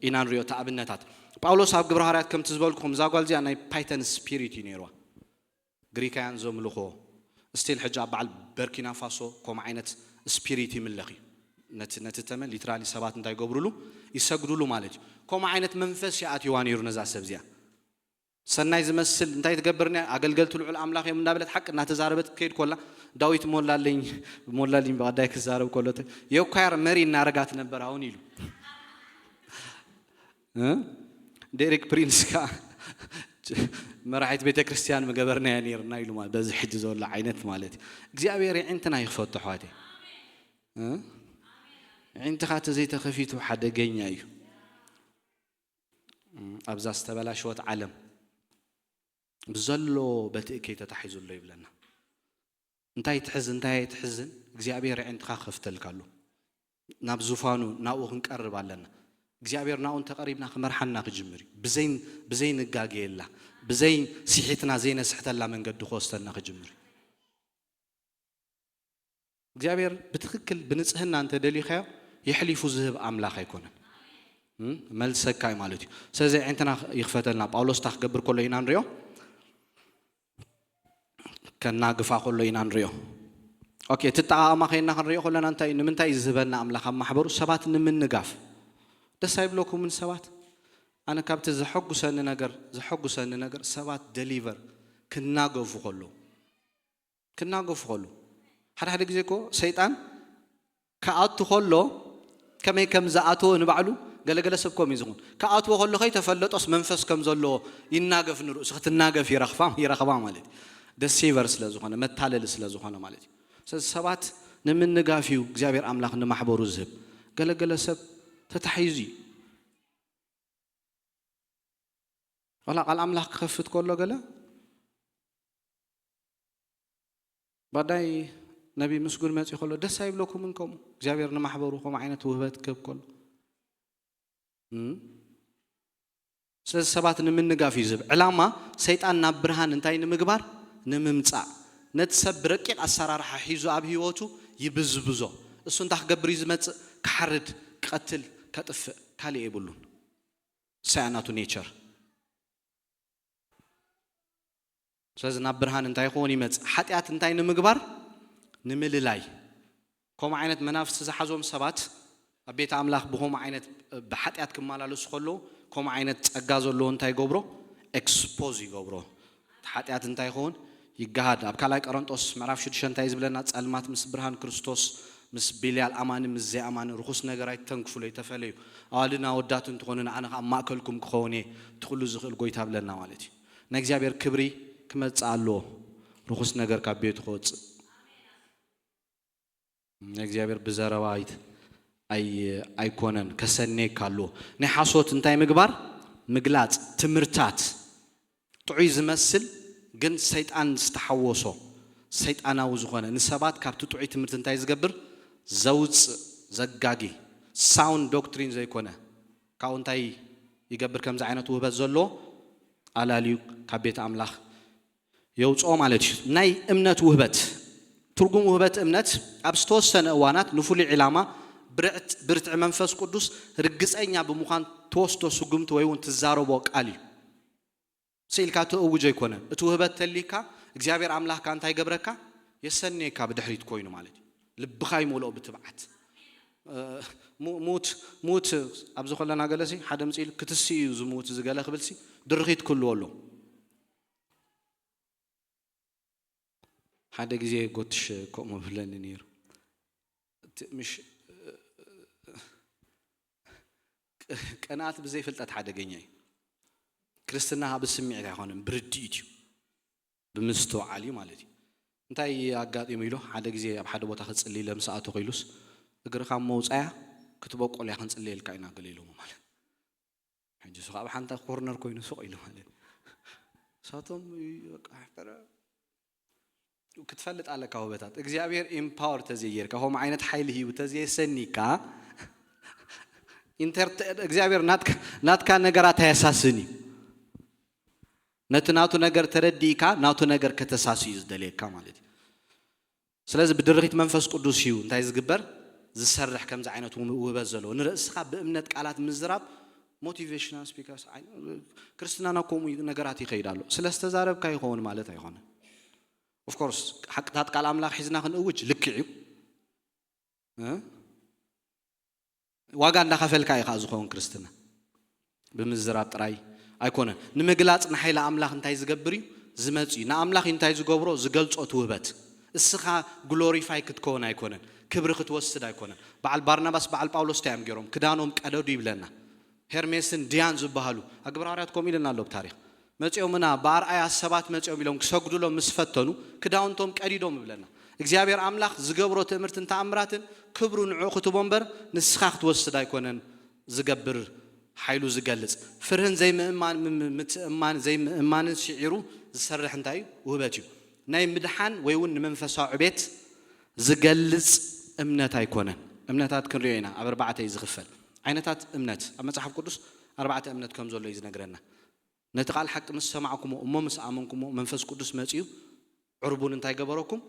ኢና ንሪኦ እቲ ኣብነታት። ጳውሎስ ኣብ ግብረ ሃዋርያት ከምቲ ዝበልኩኹም እዛ ጓል እዚኣ ናይ ፓይተን ስፒሪት እዩ ነይርዋ። ግሪካውያን ዘምልኾ ስቲል ሕጂ ኣብ በዓል በርኪና ፋሶ ከምኡ ዓይነት ስፒሪት ይምለኽ እዩ። ነቲ ነቲ ተመን ሊትራሊ ሰባት እንታይ ይገብሩሉ ይሰግዱሉ ማለት እዩ። ከምኡ ዓይነት መንፈስ ይኣትዋ ነይሩ ነዛ ሰብ እዚኣ። ሰናይ ዝመስል እንታይ ትገብር ኒያ ኣገልገልቲ ልዑል ኣምላኽ እዮም እንዳበለት ሓቂ እናተዛረበት ከይድ ኮላ ዳዊት ሞላልኝ ሞላልኝ ብቐዳይ ክዛረብ ከሎ የኳየር መሪ እናረጋት ነበር ኣሁን ኢሉ ዴሪክ ፕሪንስ ከዓ መራሒት ቤተ ክርስቲያን ምገበርናያ ነርና ኢሉ ማለት በዚ ሕጂ ዘሎ ዓይነት ማለት እዩ። እግዚኣብሔር የዒንትና ይኽፈቱ ኣሕዋተይ። የዒንትኻ ተዘይተኸፊቱ ሓደገኛ እዩ። ኣብዛ ዝተበላሸወት ዓለም ብዘሎ በትእከይ ተታሒዙ ኣሎ ይብለና። እንታይ ትሕዝ እንታይ ኣይትሕዝን እግዚኣብሔር የዒንትኻ ክኸፍተልካ ኣሎ። ናብ ዙፋኑ ናብኡ ክንቀርብ ኣለና። እግዚኣብሔር ናብኡ እንተቐሪብና ክመርሓና ክጅምር እዩ። ብዘይ ብዘይንጋገየላ ብዘይ ስሒትና ዘይነስሕተላ መንገዲ ክወስደና ክጅምር እዩ። እግዚኣብሔር ብትኽክል ብንጽህና እንተደሊኻዮ የሕሊፉ ዝህብ ኣምላኽ ኣይኮነን። መልሰካ እዩ ማለት እዩ። ስለዚ ዓይነትና ይኽፈተልና። ጳውሎስ እታ ክገብር ከሎ ኢና ንሪኦ፣ ከናግፋ ከሎ ኢና ንሪኦ። ኦኬ፣ እቲ ጠቓቕማ ከይና ክንሪኦ ከለና እንታይ እዩ? ንምንታይ እዩ ዝህበና ኣምላኽ ኣብ ማሕበሩ? ሰባት ንምንጋፍ። ደስ ኣይብለኩምን ሰባት? ኣነ ካብቲ ዘሐጉሰኒ ነገር ዘሐጉሰኒ ነገር ሰባት ደሊቨር ክናገፉ ከለዉ ክናገፉ ከሉ ሓደ ሓደ ግዜ እኮ ሰይጣን ክኣቱ ከሎ ከመይ ከም ዝኣተወ ንባዕሉ ገለገለ ሰብ ከም እዩ ዝኹን ክኣትዎ ከሎ ከይተፈለጦስ መንፈስ ከም ዘለዎ ይናገፍ ንርእሱ ክትናገፍ ይረኽባ ይረኽባ ማለት እዩ። ደሲቨር ስለ ዝኾነ መታለሊ ስለ ዝኾነ ማለት እዩ። ስለዚ ሰባት ንምንጋፍ እዩ እግዚኣብሔር ኣምላኽ ንማሕበሩ ዝህብ። ገለገለ ሰብ ተታሒዙ እዩ። ዋላ ቃል ኣምላኽ ክኸፍት ከሎ ገለ ባዳይ ነቢ ምስጉን መፂ ከሎ ደስ ኣይብለኩምን? ከምኡ እግዚኣብሔር ንማሕበሩ ከምኡ ዓይነት ውህበት ክህብ ከሎ እም? ስለዚ ሰባት ንምንጋፍ እዩ ዝብ ዕላማ ሰይጣን ናብ ብርሃን እንታይ ንምግባር ንምምፃእ ነቲ ሰብ ብረቂቕ ኣሰራርሓ ሒዙ ኣብ ህይወቱ ይብዝብዞ። እሱ እንታይ ክገብር እዩ ዝመፅእ? ክሓርድ፣ ክቐትል፣ ከጥፍእ ካልእ የብሉን። ሳያ ናቱ ኔቸር። ስለዚ ናብ ብርሃን እንታይ ክኾን ይመጽእ? ሓጢኣት እንታይ ንምግባር? ንምልላይ። ከምኡ ዓይነት መናፍስቲ ዝሓዞም ሰባት ኣብ ቤት ኣምላኽ ብኸምኡ ዓይነት ብሓጢኣት ክመላለሱ ከለዉ ከምኡ ዓይነት ጸጋ ዘለዎ እንታይ ይገብሮ? ኤክስፖዝ ይገብሮ። እቲ ሓጢኣት እንታይ ይኸውን? ይገሃድ። ኣብ ካልኣይ ቆሮንጦስ ምዕራፍ ሽዱሽተ እንታይ እዩ ዝብለና? ጸልማት ምስ ብርሃን፣ ክርስቶስ ምስ ቢልያል፣ ኣማኒ ምስ ዘይኣማኒ፣ ርኹስ ነገር ኣይተንክፉለይ፣ ተፈለዩ። ኣዋልድን ኣወዳትን ትኾኑ ንኣነ ኣብ ማእከልኩም ክኸውን እየ፣ እቲ ኩሉ ዝኽእል ጎይታ ብለና ማለት እዩ። ናይ እግዚኣብሔር ክብሪ ክመጽእ ኣለዎ። ርኹስ ነገር ካብ ቤቱ ክወጽእ። እግዚኣብሔር ብዘረባ ኣይት-፣ ኣይ-፣ ኣይኮነን፣ ከሰኔካ ኣለዎ። ናይ ሓሶት እንታይ ምግባር? ምግላጽ፣ ትምህርታት ጥዑይ ዝመስል ግን ሰይጣን ዝተሓወሶ፣ ሰይጣናዊ ዝኾነ፣ ንሰባት ካብቲ ጥዑይ ትምህርቲ እንታይ ዝገብር? ዘውጽእ፣ ዘጋጊ፣ ሳውንድ ዶክትሪን ዘይኮነ። ካብኡ እንታይ ይገብር? ከምዚ ዓይነት ውህበት ዘሎ ኣላልዩ ካብ ቤት ኣምላኽ የውፅኦ ማለት እዩ። ናይ እምነት ውህበት፣ ትርጉም ውህበት እምነት ኣብ ዝተወሰነ እዋናት ንፍሉይ ዕላማ ብርዕት-፣ ብርትዒ መንፈስ ቅዱስ ርግፀኛ ብምዃን ትወስዶ ስጉምቲ ወይ እውን ትዛረቦ ቃል እዩ። ስኢልካ ትእውጅ ኣይኮነን። እቲ ውህበት ተሊካ እግዚኣብሔር ኣምላኽካ እንታይ ገብረካ? የሰንየካ ብድሕሪት ኮይኑ ማለት እዩ። ልብኻ ይመልኦ ብትብዓት። እ፣ ሙ-፣ ሙት፣ ሙት ኣብዚ ከለና ገለሲ ሓደ ምጽእ ኢሉ ክትስእ እዩ ዝምውት እዚ ገለ ክብልሲ ድርኺት ክህልዎ ኣሎ። ሓደ ግዜ ጎትሽ ከምኡ ብለኒ ነይሩ። እቲ ምሽ-፣ ቅንኣት ብዘይ ፍልጠት ሓደገኛ እዩ። ክርስትና ብስምዒት ኣይኮነን፣ ብርድኢት እዩ፣ ብምስትውዓል እዩ ማለት እዩ። እንታይ ኣጋጢሙ ኢሉ ሓደ ግዜ ኣብ ሓደ ቦታ ክጽሊ ለምስኣቶ ኮይሉስ እግርኻ መውጻያ ክትበቆል እያ ክንጽልየልካ ኢና ገለ ኢሎሞ ማለት። ሕጂ እሱ ካብ ሓንታ ኮርነር ኮይኑ ሱቕ ኢሉ ማለት። ንሳቶም በቃ ሕፈረ። ክትፈልጥ ኣለካ ውበታት እግዚኣብሔር ኢምፓወር ተዘየርካ ከምኡ ዓይነት ሓይሊ ሂቡ ተዘየሰኒካ ኢንተርተ-፣ እግዚኣብሔር ናትካ፣ ናትካ ነገራት ኣየሳስን እዩ። ነቲ ናቱ ነገር ተረዲእካ ናቱ ነገር ከተሳሲ እዩ ዝደልየካ ማለት እዩ። ስለዚ ብድርኺት መንፈስ ቅዱስ እዩ እንታይ ዝግበር? ዝሰርሕ ከምዚ ዓይነት ውም-፣ ውህበት ዘለዎ። ንርእስኻ ብእምነት ቃላት ምዝራብ ሞቲቬሽናል ስፒከርስ ኣይ-፣ ክርስትናና ከምኡ ነገራት ይኸይድ ኣሎ። ስለ ዝተዛረብካ ይኸውን ማለት ኣይኮነን። ኦፍኮርስ ሓቅታት ቃል ኣምላኽ ሒዝና ክንእውጅ ልክዕ እዩ። እ? ዋጋ እንዳኸፈልካ እዩ ከዓ ዝኸውን ክርስትና። ብምዝራብ ጥራይ ኣይኮነን። ንምግላፅ ንሓይሊ ኣምላኽ እንታይ ዝገብር እዩ? ዝመፅ እዩ። ንኣምላኽ እዩ እንታይ ዝገብሮ? ዝገልፆ እቲ ውህበት። እስኻ ግሎሪፋይ ክትከውን ኣይኮነን። ክብሪ ክትወስድ ኣይኮነን። በዓል ባርናባስ በዓል ጳውሎስ እንታይ እዮም ገይሮም? ክዳኖም ቀደዱ ይብለና። ሄርሜስን ዲያን ዝበሃሉ፣ ኣብ ግብረ ሃዋርያት ከምኡ ኢልና ኣሎ ብታሪኽ። መጺኦምና ብኣርኣያ ሰባት መጺኦም ኢሎም ክሰግዱሎም ምስ ፈተኑ ክዳውንቶም ቀዲዶም ይብለና። እግዚኣብሔር ኣምላኽ ዝገብሮ ትእምርትን ተኣምራትን ክብሩ ንዕኡ ክትቦ እምበር ንስኻ ክትወስድ ኣይኮነን ዝገብር ሓይሉ ዝገልጽ። ፍርህን ዘይምእማን፣ ም-፣ ም-፣ ምትእማን ዘይምእማንን ስዒሩ ዝሰርሕ እንታይ እዩ? ውህበት እዩ። ናይ ምድሓን ወይ እውን ንመንፈሳዊ ዕቤት ዝገልጽ እምነት ኣይኮነን። እምነታት ክንሪኦ ኢና፣ ኣብ ኣርባዕተ እዩ ዝኽፈል። ዓይነታት እምነት ኣብ መጽሓፍ ቅዱስ ኣርባዕተ እምነት ከም ዘሎ እዩ ዝነግረና። ነቲ ቃል ሓቂ ምስ ሰማዕኩሞ እሞ ምስ ኣመንኩሞ መንፈስ ቅዱስ መጺኡ ዕርቡን እንታይ ገበረኩም?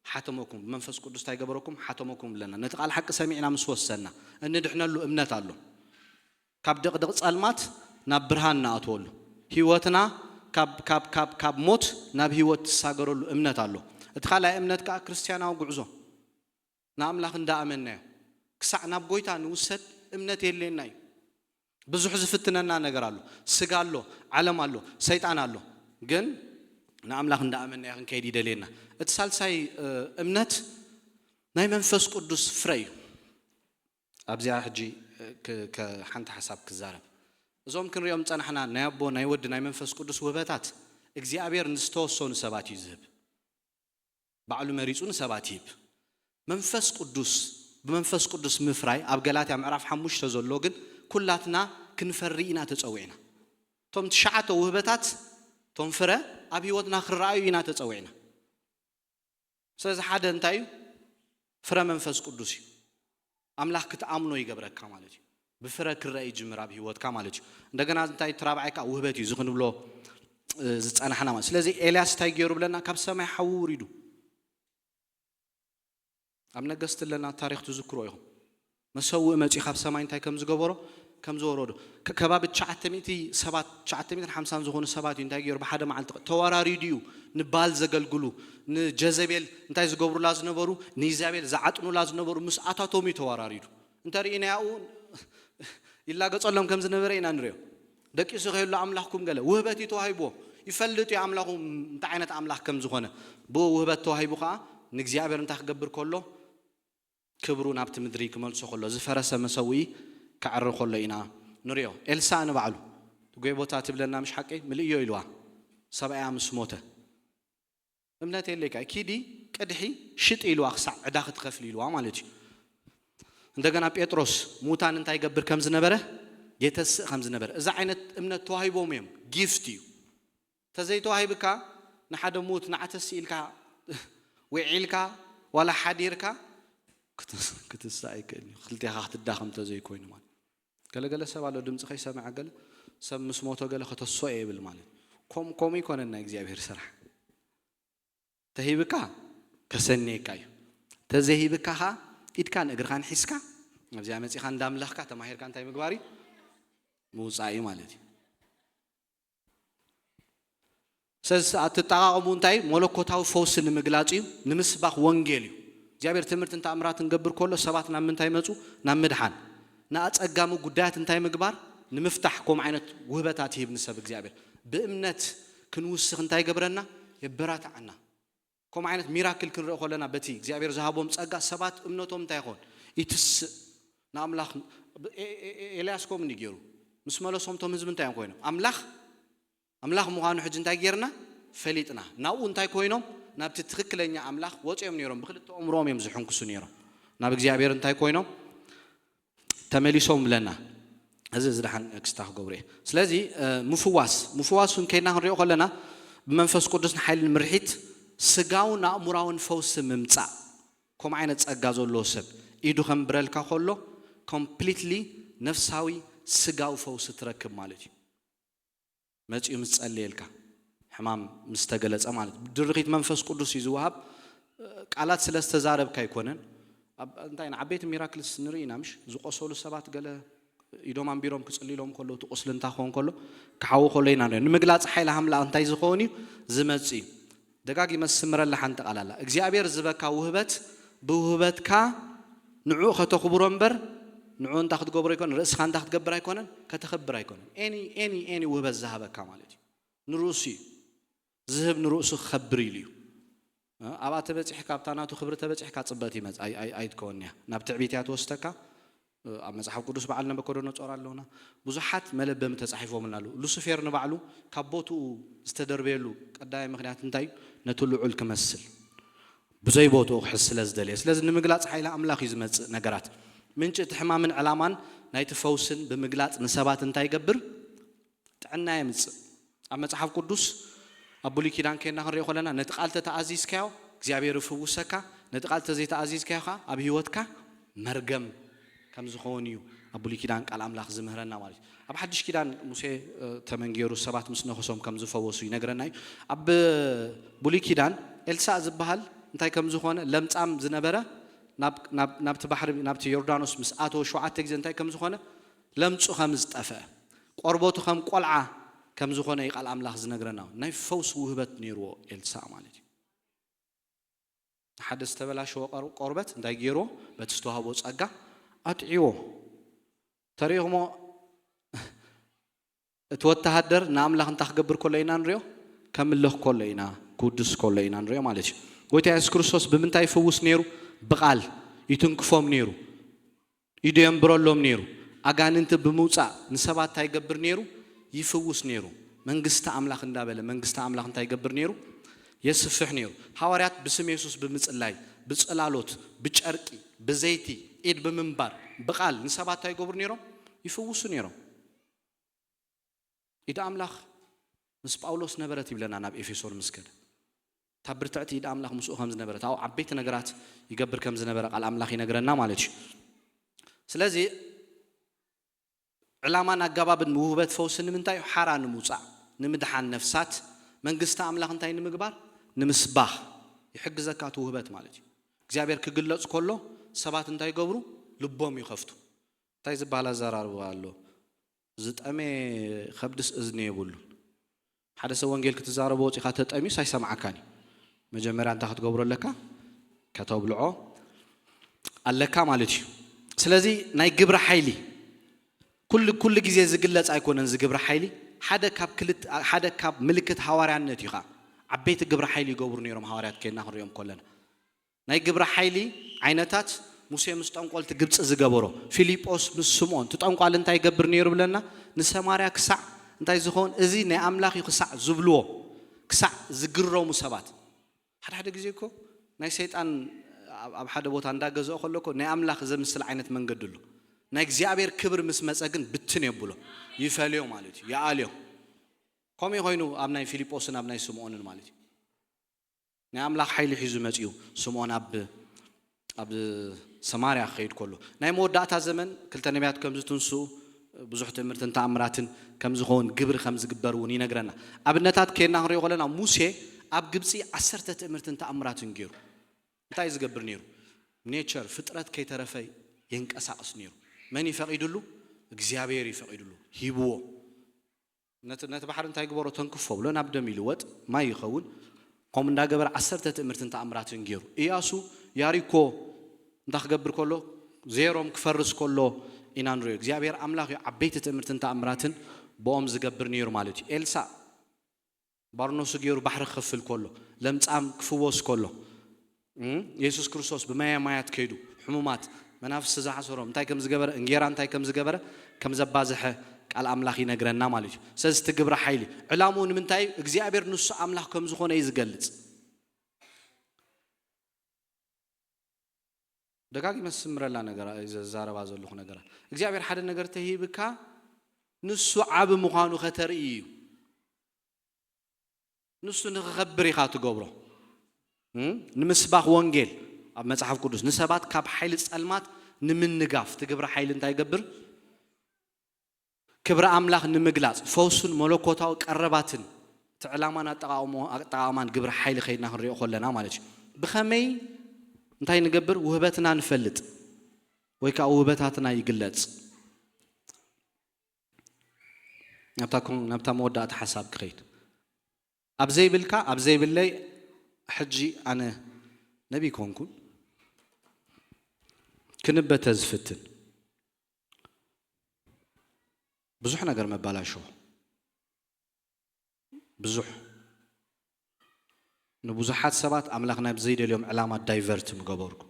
ሓተመኩም። መንፈስ ቅዱስ እንታይ ገበረኩም? ሓተመኩም ብለና። ነቲ ቃል ሓቂ ሰሚዕና ምስ ወሰና እንድሕነሉ እምነት ኣሎ። ካብ ድቕድቕ ጸልማት ናብ ብርሃን ንኣትወሉ። ህይወትና ካብ፣ ካብ፣ ካብ፣ ካብ ሞት ናብ ህይወት ትሳገረሉ እምነት ኣሎ። እቲ ካልኣይ እምነት ከኣ ክርስትያናዊ ጉዕዞ። ንኣምላኽ እንዳኣመንናዮ ክሳዕ ናብ ጎይታ ንውሰድ እምነት የድልየና እዩ። ብዙሕ ዝፍትነና ነገር ኣሎ። ስጋ ኣሎ፣ ዓለም ኣሎ፣ ሰይጣን ኣሎ። ግን ንኣምላኽ እንዳኣመንናዮ ክንከይድ ይደልየና። እቲ ሳልሳይ፣ እ፣ እምነት ናይ መንፈስ ቅዱስ ፍረ እዩ። ኣብዚኣ ሕጂ፣ እ፣ ክ-፣ ከ-፣ ሓንቲ ሓሳብ ክዛረብ። እዞም ክንሪኦም ጸናሕና ናይ ኣቦ፣ ናይ ወዲ፣ ናይ መንፈስ ቅዱስ ውህበታት እግዚኣብሔር ንዝተወሰኑ ሰባት እዩ ዝህብ። ባዕሉ መሪጹ ንሰባት ይህብ። መንፈስ ቅዱስ፣ ብመንፈስ ቅዱስ ምፍራይ ኣብ ገላትያ ምዕራፍ ሓሙሽተ ዘሎ ግን ኩላትና ክንፈሪ ኢና ተጸዊዕና። እቶም ትሽዓተ ውህበታት፣ እቶም ፍረ ኣብ ህይወትና ክረኣዩ ኢና ተጸዊዕና። ስለዚ ሓደ እንታይ እዩ? ፍረ መንፈስ ቅዱስ እዩ። ኣምላኽ ክትኣምኖ ይገብረካ ማለት እዩ። ብፍረ ክረአ ይጅምር ኣብ ህይወትካ ማለት እዩ። እንደገና እንታይ እቲ ራብዓይ ከዓ ውህበት እዩ። እዚ ክንብሎ፣ እ፣ ዝጸናሕና ማለት። ስለዚ ኤልያስ እንታይ ገይሩ ብለና? ካብ ሰማይ ሓዊ ውሪዱ። ኣብ ነገስት ኣለና ታሪኽ ትዝክሮ ኢኹም። መሰውእ መጺኡ ካብ ሰማይ እንታይ ከም ዝገበሮ፣ ከም ዝወረዶ። ከ-፣ ከባቢ ትሽዓተ ሚእቲ ሰባት፣ ትሽዓተ ሚእትን ሓምሳን ዝኾኑ ሰባት እዩ እንታይ ገይሩ? ብሓደ መዓልቲ ተወራሪዱ እዩ። ንባል ዘገልግሉ፣ ንጀዘቤል እንታይ ዝገብሩላ ዝነበሩ፣ ንኢዛቤል ዝዓጥኑላ ዝነበሩ ምስኣታቶም እዩ ተወራሪዱ። እንተርኢናያኡ ይላገጸሎም ከም ዝነበረ ኢና ንሪኦ። ደቂሱ ከይሉ ኣምላኽኩም ገለ ውህበት እዩ ተዋሂብዎ። ይፈልጥ እዩ ኣምላኹ እንታይ ዓይነት ኣምላኽ ከም ዝኾነ። ብኡ ውህበት ተዋሂቡ ኸዓ ንእግዚኣብሔር እንታይ ክገብር ከሎ? ክብሩ ናብቲ ምድሪ ክመልሶ ከሎ፣ ዝፈረሰ መሰውኢ ከዕሪ ከሎ ኢና ንሪኦ። ኤልሳእ ንባዕሉ፣ "ጎይ ቦታ ትብለና ምሽ ሓቀይ? ምልእዮ" ኢልዋ። ሰብኣያ ምስ ሞተ። "እምነት የለይካ፣ ኪዲ ቅድሒ ሽጢ" ኢልዋ፣ "ክሳዕ ዕዳ ክትኸፍሊ" ኢልዋ ማለት እዩ። እንደገና ጴጥሮስ ሙታን እንታይ ይገብር ከም ዝነበረ፣ የተስእ ከም ዝነበረ። እዚ ዓይነት እምነት ተዋሂቦም እዮም፣ ጊፍት እዩ። ተዘይተዋሂብካ ንሓደ ሙት ንዓተስ ኢልካ ውዒልካ ዋላ ሓዲርካ ክትስ-፣ ክትሳእ ኣይክእልን እዩ። ክልቴኻ ክትዳኸም ተዘይኮይኑ ማለት። ገለገለ ሰብ ኣሎ ድምፂ ከይሰምዐ ገለ ሰብ ምስ ሞቶ ገለ ከተሶ እየ ይብል ማለት። ከም-፣ ከምኡ ይኮነን ናይ እግዚኣብሔር ስራሕ። ተሂብካ ከሰንየካ እዩ። ተዘይሂብካ ኸዓ ኢድካን እግርኻን ሒዝካ ኣብዚኣ መፂኻ እንዳምለኽካ ተማሂርካ እንታይ ምግባር እዩ? ምውፃእ እዩ ማለት እዩ። ስለዚ ኣትጠቓቐሙ እንታይ? መለኮታዊ ፈውሲ ንምግላፅ እዩ፣ ንምስባኽ ወንጌል እዩ። እግዚኣብሔር ትምህርትን ተኣምራትን ገብር ከሎ ሰባት ናብ ምንታይ መፁ? ናብ ምድሓን። ንኣፀጋሚ ጉዳያት እንታይ ምግባር? ንምፍታሕ። ከምኡ ዓይነት ውህበታት ይህብ ንሰብ እግዚኣብሔር። ብእምነት ክንውስኽ እንታይ ይገብረና? የበራትዓና። ከምኡ ዓይነት ሚራክል ክንርኢ ከለና በቲ እግዚኣብሔር ዝሃቦም ፀጋ ሰባት እምነቶም እንታይ ይኸውን? ይትስእ። ንኣምላኽ ኤ-፣ ኤ-፣ ኤ-፣ ኤልያስ ከምኡ እንዲ ገይሩ ምስ መለሶም እቶም ህዝቢ እንታይ እዮም ኮይኖም? ኣምላኽ፣ ኣምላኽ ምዃኑ ሕጂ እንታይ ገይርና? ፈሊጥና። ናብኡ እንታይ ኮይኖም? ናብቲ ትኽክለኛ ኣምላኽ ወፂኦም ነይሮም። ብክልተ ኣእምሮኦም እዮም ዝሕንክሱ ነይሮም። ናብ እግዚኣብሔር እንታይ ኮይኖም? ተመሊሶም ብለና። እዚ ዝደሓን ክስታ ክገብሩ እየ። ስለዚ፣ እ፣ ምፍዋስ፣ ምፍዋስ እውን ከይድና ክንሪኦ ከለና ብመንፈስ ቅዱስ ንሓይልን ምርሒት ስጋውን ኣእምራውን ፈውሲ ምምጻእ። ከምኡ ዓይነት ጸጋ ዘለዎ ሰብ ኢዱ ከም ብረልካ ከሎ ኮምፕሊትሊ ነፍሳዊ ስጋዊ ፈውሲ ትረክብ ማለት እዩ። መጺኡ ምስ ጸለየልካ ሕማም ምስ ተገለጸ ማለት እዩ። ድርኺት መንፈስ ቅዱስ እዩ ዝወሃብ። ቃላት ስለ ዝተዛረብካ ኣይኮነን። ኣብ፣ እንታይ፣ ንዓበይቲ ሚራክልስ ንርኢ ኢና፣ ምሽ? ዝቆሰሉ ሰባት ገለ ኢዶም ኣንቢሮም ክጽልይሎም ከለዉ፣ እቲ ቁስሊ እንታ ክኸውን ከሎ፣ ክሓዊ ከሎ ኢና ንሪኦ። ንምግላጽ ሓይሊ ኣምላኽ እንታይ ዝኸውን እዩ? ዝመጽእ እዩ። ደጋጊመ ዝስምረላ ሓንቲ ቃል ኣላ። እግዚኣብሔር ዝበካ ውህበት ብውህበትካ ንዕኡ ከተኽብሮ እምበር፣ ንዕኡ እንታ ክትገብሮ ኣይኮነን፣ ርእስኻ እንታ ክትገብር ኣይኮነን፣ ከተኽብር ኣይኮነን። ኤኒ፣ ኤኒ፣ ኤኒ ውህበት ዝሃበካ ማለት እዩ። ንርእሱ እዩ። ዝህብ ንርእሱ ክኸብር ኢሉ እዩ። እ፣ ኣብኣ ተበጺሕካ፣ ኣብታ ናቱ ክብሪ ተበጺሕካ ጽብቕቲ ይመጽ-፣ ኣይ-፣ ኣይ-፣ ኣይትከውን እያ። ናብ ትዕቢት እያ ትወስደካ። እ፣ ኣብ መጽሓፍ ቅዱስ በዓል ነበኮዶነጾር ኣለውና። ብዙሓት መለበሚ ተጻሒፎምልና ኣለዉ። ሉሲፌር ንባዕሉ ካብ ቦትኡ ዝተደርበየሉ ቀዳማይ ምኽንያት እንታይ እዩ? ነቲ ልዑል ክመስል። ብዘይ ቦትኡ ክሕዝ ስለ ዝደለየ። ስለዚ ንምግላጽ ሓይሊ ኣምላኽ እዩ ዝመጽእ ነገራት። ምንጪ እቲ ሕማምን ዕላማን ናይቲ ፈውስን ብምግላጽ ንሰባት እንታይ ይገብር? ጥዕና የምጽእ። ኣብ መጽሓፍ ቅዱስ ኣብ ብሉይ ኪዳን ከይድና ክንሪኦ ከለና ነቲ ቃል ተተኣዚዝካዮ እግዚኣብሔር ይፍውሰካ፣ ነቲ ቃል ተዘይተኣዚዝካዮ ኸዓ ኣብ ህይወትካ መርገም ከም ዝኸውን እዩ ኣብ ብሉይ ኪዳን ቃል ኣምላኽ ዝምህረና ማለት እዩ። ኣብ ሓድሽ ኪዳን ሙሴ፣ እ፣ ተመን ገይሩ ሰባት ምስ ነኸሶም ከም ዝፈወሱ ይነግረና እዩ። ኣብ ብሉይ ኪዳን ኤልሳእ ዝበሃል እንታይ ከም ዝኾነ ለምጻም ዝነበረ ናብ፣ ናብ፣ ናብቲ ባሕሪ፣ ናብቲ ዮርዳኖስ ምስ ኣተወ ሸውዓተ ግዜ እንታይ ከም ዝኾነ ለምጹ ከም ዝጠፍአ፣ ቆርበቱ ከም ቆልዓ ከም ዝኾነ እዩ ቃል ኣምላኽ ዝነግረና። ናይ ፈውሲ ውህበት ነይርዎ ኤልሳእ ማለት እዩ። ንሓደ ዝተበላሸወ ቆር-፣ ቆርበት እንታይ ገይርዎ? በቲ ዝተዋህቦ ጸጋ ኣጥዕዎ። ተሪእኹሞ? እቲ ወተሃደር ንኣምላኽ እንታይ ክገብር ከሎ ኢና ንሪኦ? ከምልኽ ከሎ ኢና፣ ክውድስ ከሎ ኢና ንሪኦ ማለት እዩ። ጎይታ የሱስ ክርስቶስ ብምንታይ ይፍውስ ነይሩ? ብቓል ይትንክፎም ነይሩ። ኢዱ የንብረሎም ነይሩ። ኣጋንንቲ ብምውጻእ ንሰባት እንታይ ይገብር ነይሩ? ይፍውስ ነይሩ። መንግስቲ ኣምላኽ እንዳበለ መንግስቲ ኣምላኽ እንታይ ይገብር ነይሩ? የስፍሕ ነይሩ። ሃዋርያት ብስም የሱስ ብምጽላይ፣ ብጽላሎት፣ ብጨርቂ፣ ብዘይቲ፣ ኢድ ብምንባር፣ ብቓል ንሰባት እንታይ ይገብሩ ነይሮም? ይፍውሱ ነይሮም። ኢድ ኣምላኽ ምስ ጳውሎስ ነበረት ይብለና ናብ ኤፌሶን ምስ ከደ። እታ ብርትዕቲ ኢድ ኣምላኽ ምስኡ ከም ዝነበረት፣ ኣብኡ ዓበይቲ ነገራት ይገብር ከም ዝነበረ ቃል ኣምላኽ ይነግረና ማለት እዩ። ስለዚ ዕላማን ኣገባብን ውህበት ፈውሲ ንምንታይ እዩ? ሓራ ንምውጻእ፣ ንምድሓን ነፍሳት፣ መንግስቲ ኣምላኽ እንታይ ንምግባር? ንምስባኽ ይሕግዘካ እቲ ውህበት ማለት እዩ። እግዚኣብሔር ክግለጽ ከሎ ሰባት እንታይ ይገብሩ? ልቦም ይኸፍቱ። እንታይ ዝበሃል ኣዘራርባ ኣሎ? ዝጠመየ ከብድስ እዝኒ የብሉን። ሓደ ሰብ ወንጌል ክትዛረቦ ወፂኻ ተጠሚዩስ ኣይሰምዓካን እዩ። መጀመርያ እንታይ ክትገብሮ ኣለካ? ከተብልዖ ኣለካ ማለት እዩ። ስለዚ ናይ ግብሪ ሓይሊ ኩሉ ኩሉ ግዜ ዝግለጽ ኣይኮነን። ዝግብረ ሓይሊ ሓደ ካብ ክልት ሓደ ካብ ምልክት ሃዋርያነት እዩ። ኸዓ ዓበይቲ ግብረ ሓይሊ ይገብሩ ነይሮም ሃዋርያት ኬና ክንሪኦም ከለና ናይ ግብረ ሓይሊ ዓይነታት፣ ሙሴ ምስ ጠንቆልቲ ግብፂ ዝገበሮ፣ ፊሊጶስ ምስ ስምዖን። እቲ ጠንቋል እንታይ ይገብር ነይሩ ብለና? ንሰማርያ ክሳዕ እንታይ ዝኸውን፣ እዚ ናይ ኣምላኽ እዩ ክሳዕ ዝብልዎ፣ ክሳዕ ዝግረሙ ሰባት። ሓደ ሓደ ግዜ እኮ ናይ ሰይጣን ኣብ ኣብ ሓደ ቦታ እንዳገዝኦ ከሎ እኮ ናይ ኣምላኽ ዘምስል ዓይነት መንገዲ ኣሎ። ናይ እግዚኣብሔር ክብር ምስ መጸ ግን ብትን የብሎ፣ ይፈልዮ ማለት እዩ፣ ይኣልዮ። ከምኡ ኮይኑ ኣብ ናይ ፊልጶስን ኣብ ናይ ስምዖንን ማለት እዩ። ናይ ኣምላኽ ሓይሊ ሒዙ መጺኡ። ስምዖን ኣብ ኣብ ሰማርያ ክኸይድ ከሎ፣ ናይ መወዳእታ ዘመን ክልተ ነቢያት ከም ዝትንስኡ፣ ብዙሕ ትእምርትን ተኣምራትን ከም ዝኸውን፣ ግብሪ ከም ዝግበር እውን ይነግረና። ኣብነታት ከይና ክንሪኦ ከለና፣ ሙሴ ኣብ ግብፂ ዓሰርተ ትእምርትን ተኣምራትን ገይሩ። እንታይ እዩ ዝገብር ነይሩ? ኔቸር፣ ፍጥረት ከይተረፈ የንቀሳቕስ ነይሩ። መን ይፈቒድሉ? እግዚኣብሔር ይፈቒድሉ፣ ሂብዎ። ነቲ ነቲ ባሕሪ እንታይ ግበሮ? ተንክፎ ብሎ ናብ ደም ይልወጥ፣ ማይ ይኸውን። ከምኡ እንዳገበረ ዓሰርተ ትእምርትን ተኣምራትን ገይሩ። ኢያሱ ያሪኮ እንታይ ክገብር ከሎ? ዜሮም ክፈርስ ከሎ ኢና ንሪኦ። እግዚኣብሔር ኣምላኽ እዩ ዓበይቲ ትእምርትን ተኣምራትን ብኦም ዝገብር ነይሩ ማለት እዩ። ኤልሳእ ባርኖሱ ገይሩ ባሕሪ ክኸፍል ከሎ፣ ለምጻም ክፍወስ ከሎ፣ እም፣ የሱስ ክርስቶስ ብማየ ማያት ከይዱ ሕሙማት መናፍስቲ ዝሓሰሮም እንታይ ከም ዝገበረ፣ እንጌራ እንታይ ከም ዝገበረ፣ ከም ዘባዝሐ ቃል ኣምላኽ ይነግረና ማለት እዩ። ስለዚ እቲ ግብረ ሓይሊ ዕላምኡ ንምንታይ እዩ? እግዚኣብሔር ንሱ ኣምላኽ ከም ዝኾነ እዩ ዝገልጽ። ደጋጊመ ዝስምረላ ነገራ፣ ዝዛረባ ዘለኹ ነገራ፣ እግዚኣብሔር ሓደ ነገር ተሂብካ ንሱ ዓቢ ምዃኑ ከተርኢ እዩ። ንሱ ንኽኸብር ኢኻ ትገብሮ። እም? ንምስባኽ ወንጌል ኣብ መጽሓፍ ቅዱስ ንሰባት ካብ ሓይሊ ጸልማት ንምንጋፍ ትግብረ ሓይሊ እንታይ ይገብር? ክብሪ ኣምላኽ ንምግላጽ፣ ፈውስን መለኮታዊ ቀረባትን እቲ ዕላማን ኣጠቓቕሞ-፣ ኣጠቓቕማን ግብሪ ሓይሊ ከይድና ክንሪኦ ከለና ማለት እዩ። ብኸመይ እንታይ ንገብር? ውህበትና ንፈልጥ ወይ ከዓ ውህበታትና ይግለጽ። ናብታ ኮን-፣ ናብታ መወዳእታ ሓሳብ ክኸይድ። ኣብ ዘይብልካ፣ ኣብ ዘይብለይ፣ ሕጂ ኣነ ነቢ ኮንኩን ክንበተ ዝፍትን ብዙሕ ነገር መባላሸዎ። ብዙሕ ንብዙሓት ሰባት ኣምላኽ ናብ ዘይደልዮም ዕላማ ዳይቨርት ምገበርኩ።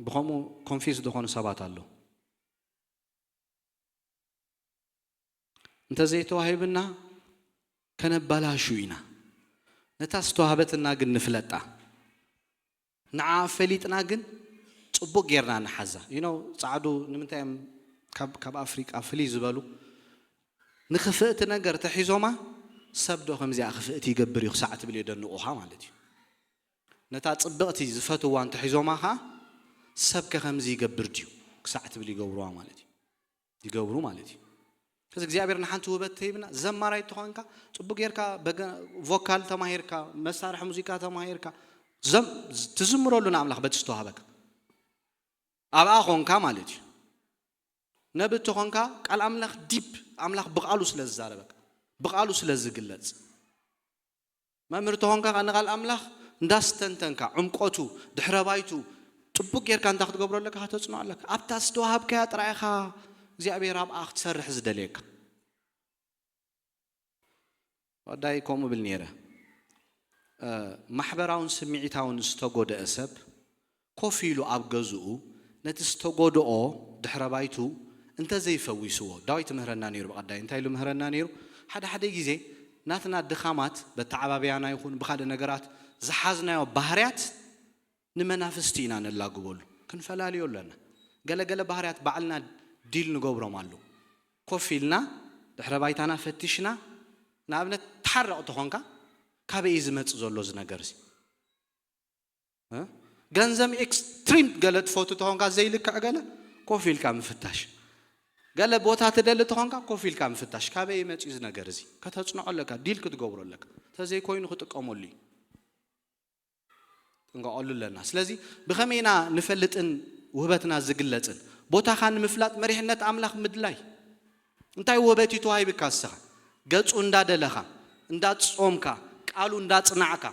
ብኸምኡ ኮንፊዝ ዝኾኑ ሰባት ኣለዉ። እንተዘይተዋሂብና ከነባላሹ ኢና። ነታ ዝተዋህበትና ግን ንፍለጣ። ንዓ ፈሊጥና ግን ጽቡቕ ጌርና ንሓዛ። You know፣ ጻዕዱ ንምንታይ እዮም ካብ፣ ካብ ኣፍሪቃ ፍልይ ዝበሉ? ንኽፍእቲ ነገር ተሒዞማ፣ ሰብ ዶ ከምዚኣ ክፍእቲ ይገብር እዩ ክሳዕ ትብል የደንቑኻ ማለት እዩ። ነታ ጽብቕቲ ዝፈትዋ እንተሒዞማ ኸኣ፣ ሰብ ከ ከምዚ ይገብር ድዩ ክሳዕ ትብል ይገብርዋ ማለት እዩ። ይገብሩ ማለት እዩ። ከዚ እግዚኣብሔር ንሓንቲ ውበት ተሂብና፣ ዘማራይት ተኾንካ፣ ጽቡቅ ጌርካ በገ-፣ ቮካል ተማሂርካ፣ መሳርሒ ሙዚቃ ተማሂርካ፣ ዘም-፣ ትዝምረሉ ንኣምላኽ በቲ ዝተዋህበካ። ኣብኣ ኾንካ ማለት እዩ። ነቢ ተኾንካ፣ ቃል ኣምላኽ ዲፕ፣ ኣምላኽ ብቓሉ ስለ ዝዛረበካ፣ ብቓሉ ስለ ዝግለጽ። መምህር ተኾንካ ከኣ ንቓል ኣምላኽ እንዳስተንተንካ፣ ዕምቆቱ፣ ድሕረ ባይቱ፣ ጽቡቅ ጌርካ እንታ ክትገብሮ ኣለካ፣ ከተጽንዖ ኣለካ። ኣብታ ዝተዋሃብካያ ጥራይ ኢኻ እግዚኣብሔር ኣብኣ ክትሰርሕ ዝደልየካ። ወዳይ ከምኡ እብል ነይረ። እ፣ ማሕበራውን ስምዒታውን ዝተጎድአ ሰብ ኮፍ ኢሉ ኣብ ገዝኡ ነቲ ዝተጎድኦ ድሕረ ባይቱ እንተዘይፈዊስዎ፣ ዳዊት ምህረና ነይሩ። ብቐዳይ እንታይ ኢሉ ምህረና ነይሩ? ሓደ ሓደ ግዜ ናትና ድኻማት በተዓባብያና ይኹን ብኻልእ ነገራት ዝሓዝናዮ ባህርያት ንመናፍስቲ ኢና ነላግበሉ። ክንፈላልዮ ኣለና። ገለ ገለ ባህርያት ባዕልና ዲል ንገብሮም ኣለዉ። ኮፍ ኢልና ድሕረ ባይታና ፈቲሽና፣ ንኣብነት ትሓረቕ ተኾንካ፣ ካበይ እዩ ዝመጽእ ዘሎ እዚ ነገር እዚ? እ? ገንዘብ ኤክስትሪም ገለ ትፈቱ ተኾንካ፣ ዘይልክዕ ገለ ኮፍ ኢልካ ምፍታሽ። ገለ ቦታ ትደሊ ተኾንካ፣ ኮፍ ኢልካ ምፍታሽ። ካበይ መጺኡ እዚ ነገር እዚ? ከተጽንዖ ኣለካ፣ ዲል ክትገብሮ ኣለካ። እንተዘይኮይኑ ክጥቀመሉ እዩ። ጥንቀቐሉ ኣለና። ስለዚ ብኸመይ ኢና ንፈልጥን ውህበትና ዝግለጽን? ቦታኻ ንምፍላጥ መሪሕነት ኣምላኽ ምድላይ። እንታይ ውህበት እዩ ተዋሂብካ እስኻ? ገጹ እንዳደለኻ፣ እንዳጾምካ፣ ቃሉ እንዳጽናዕካ።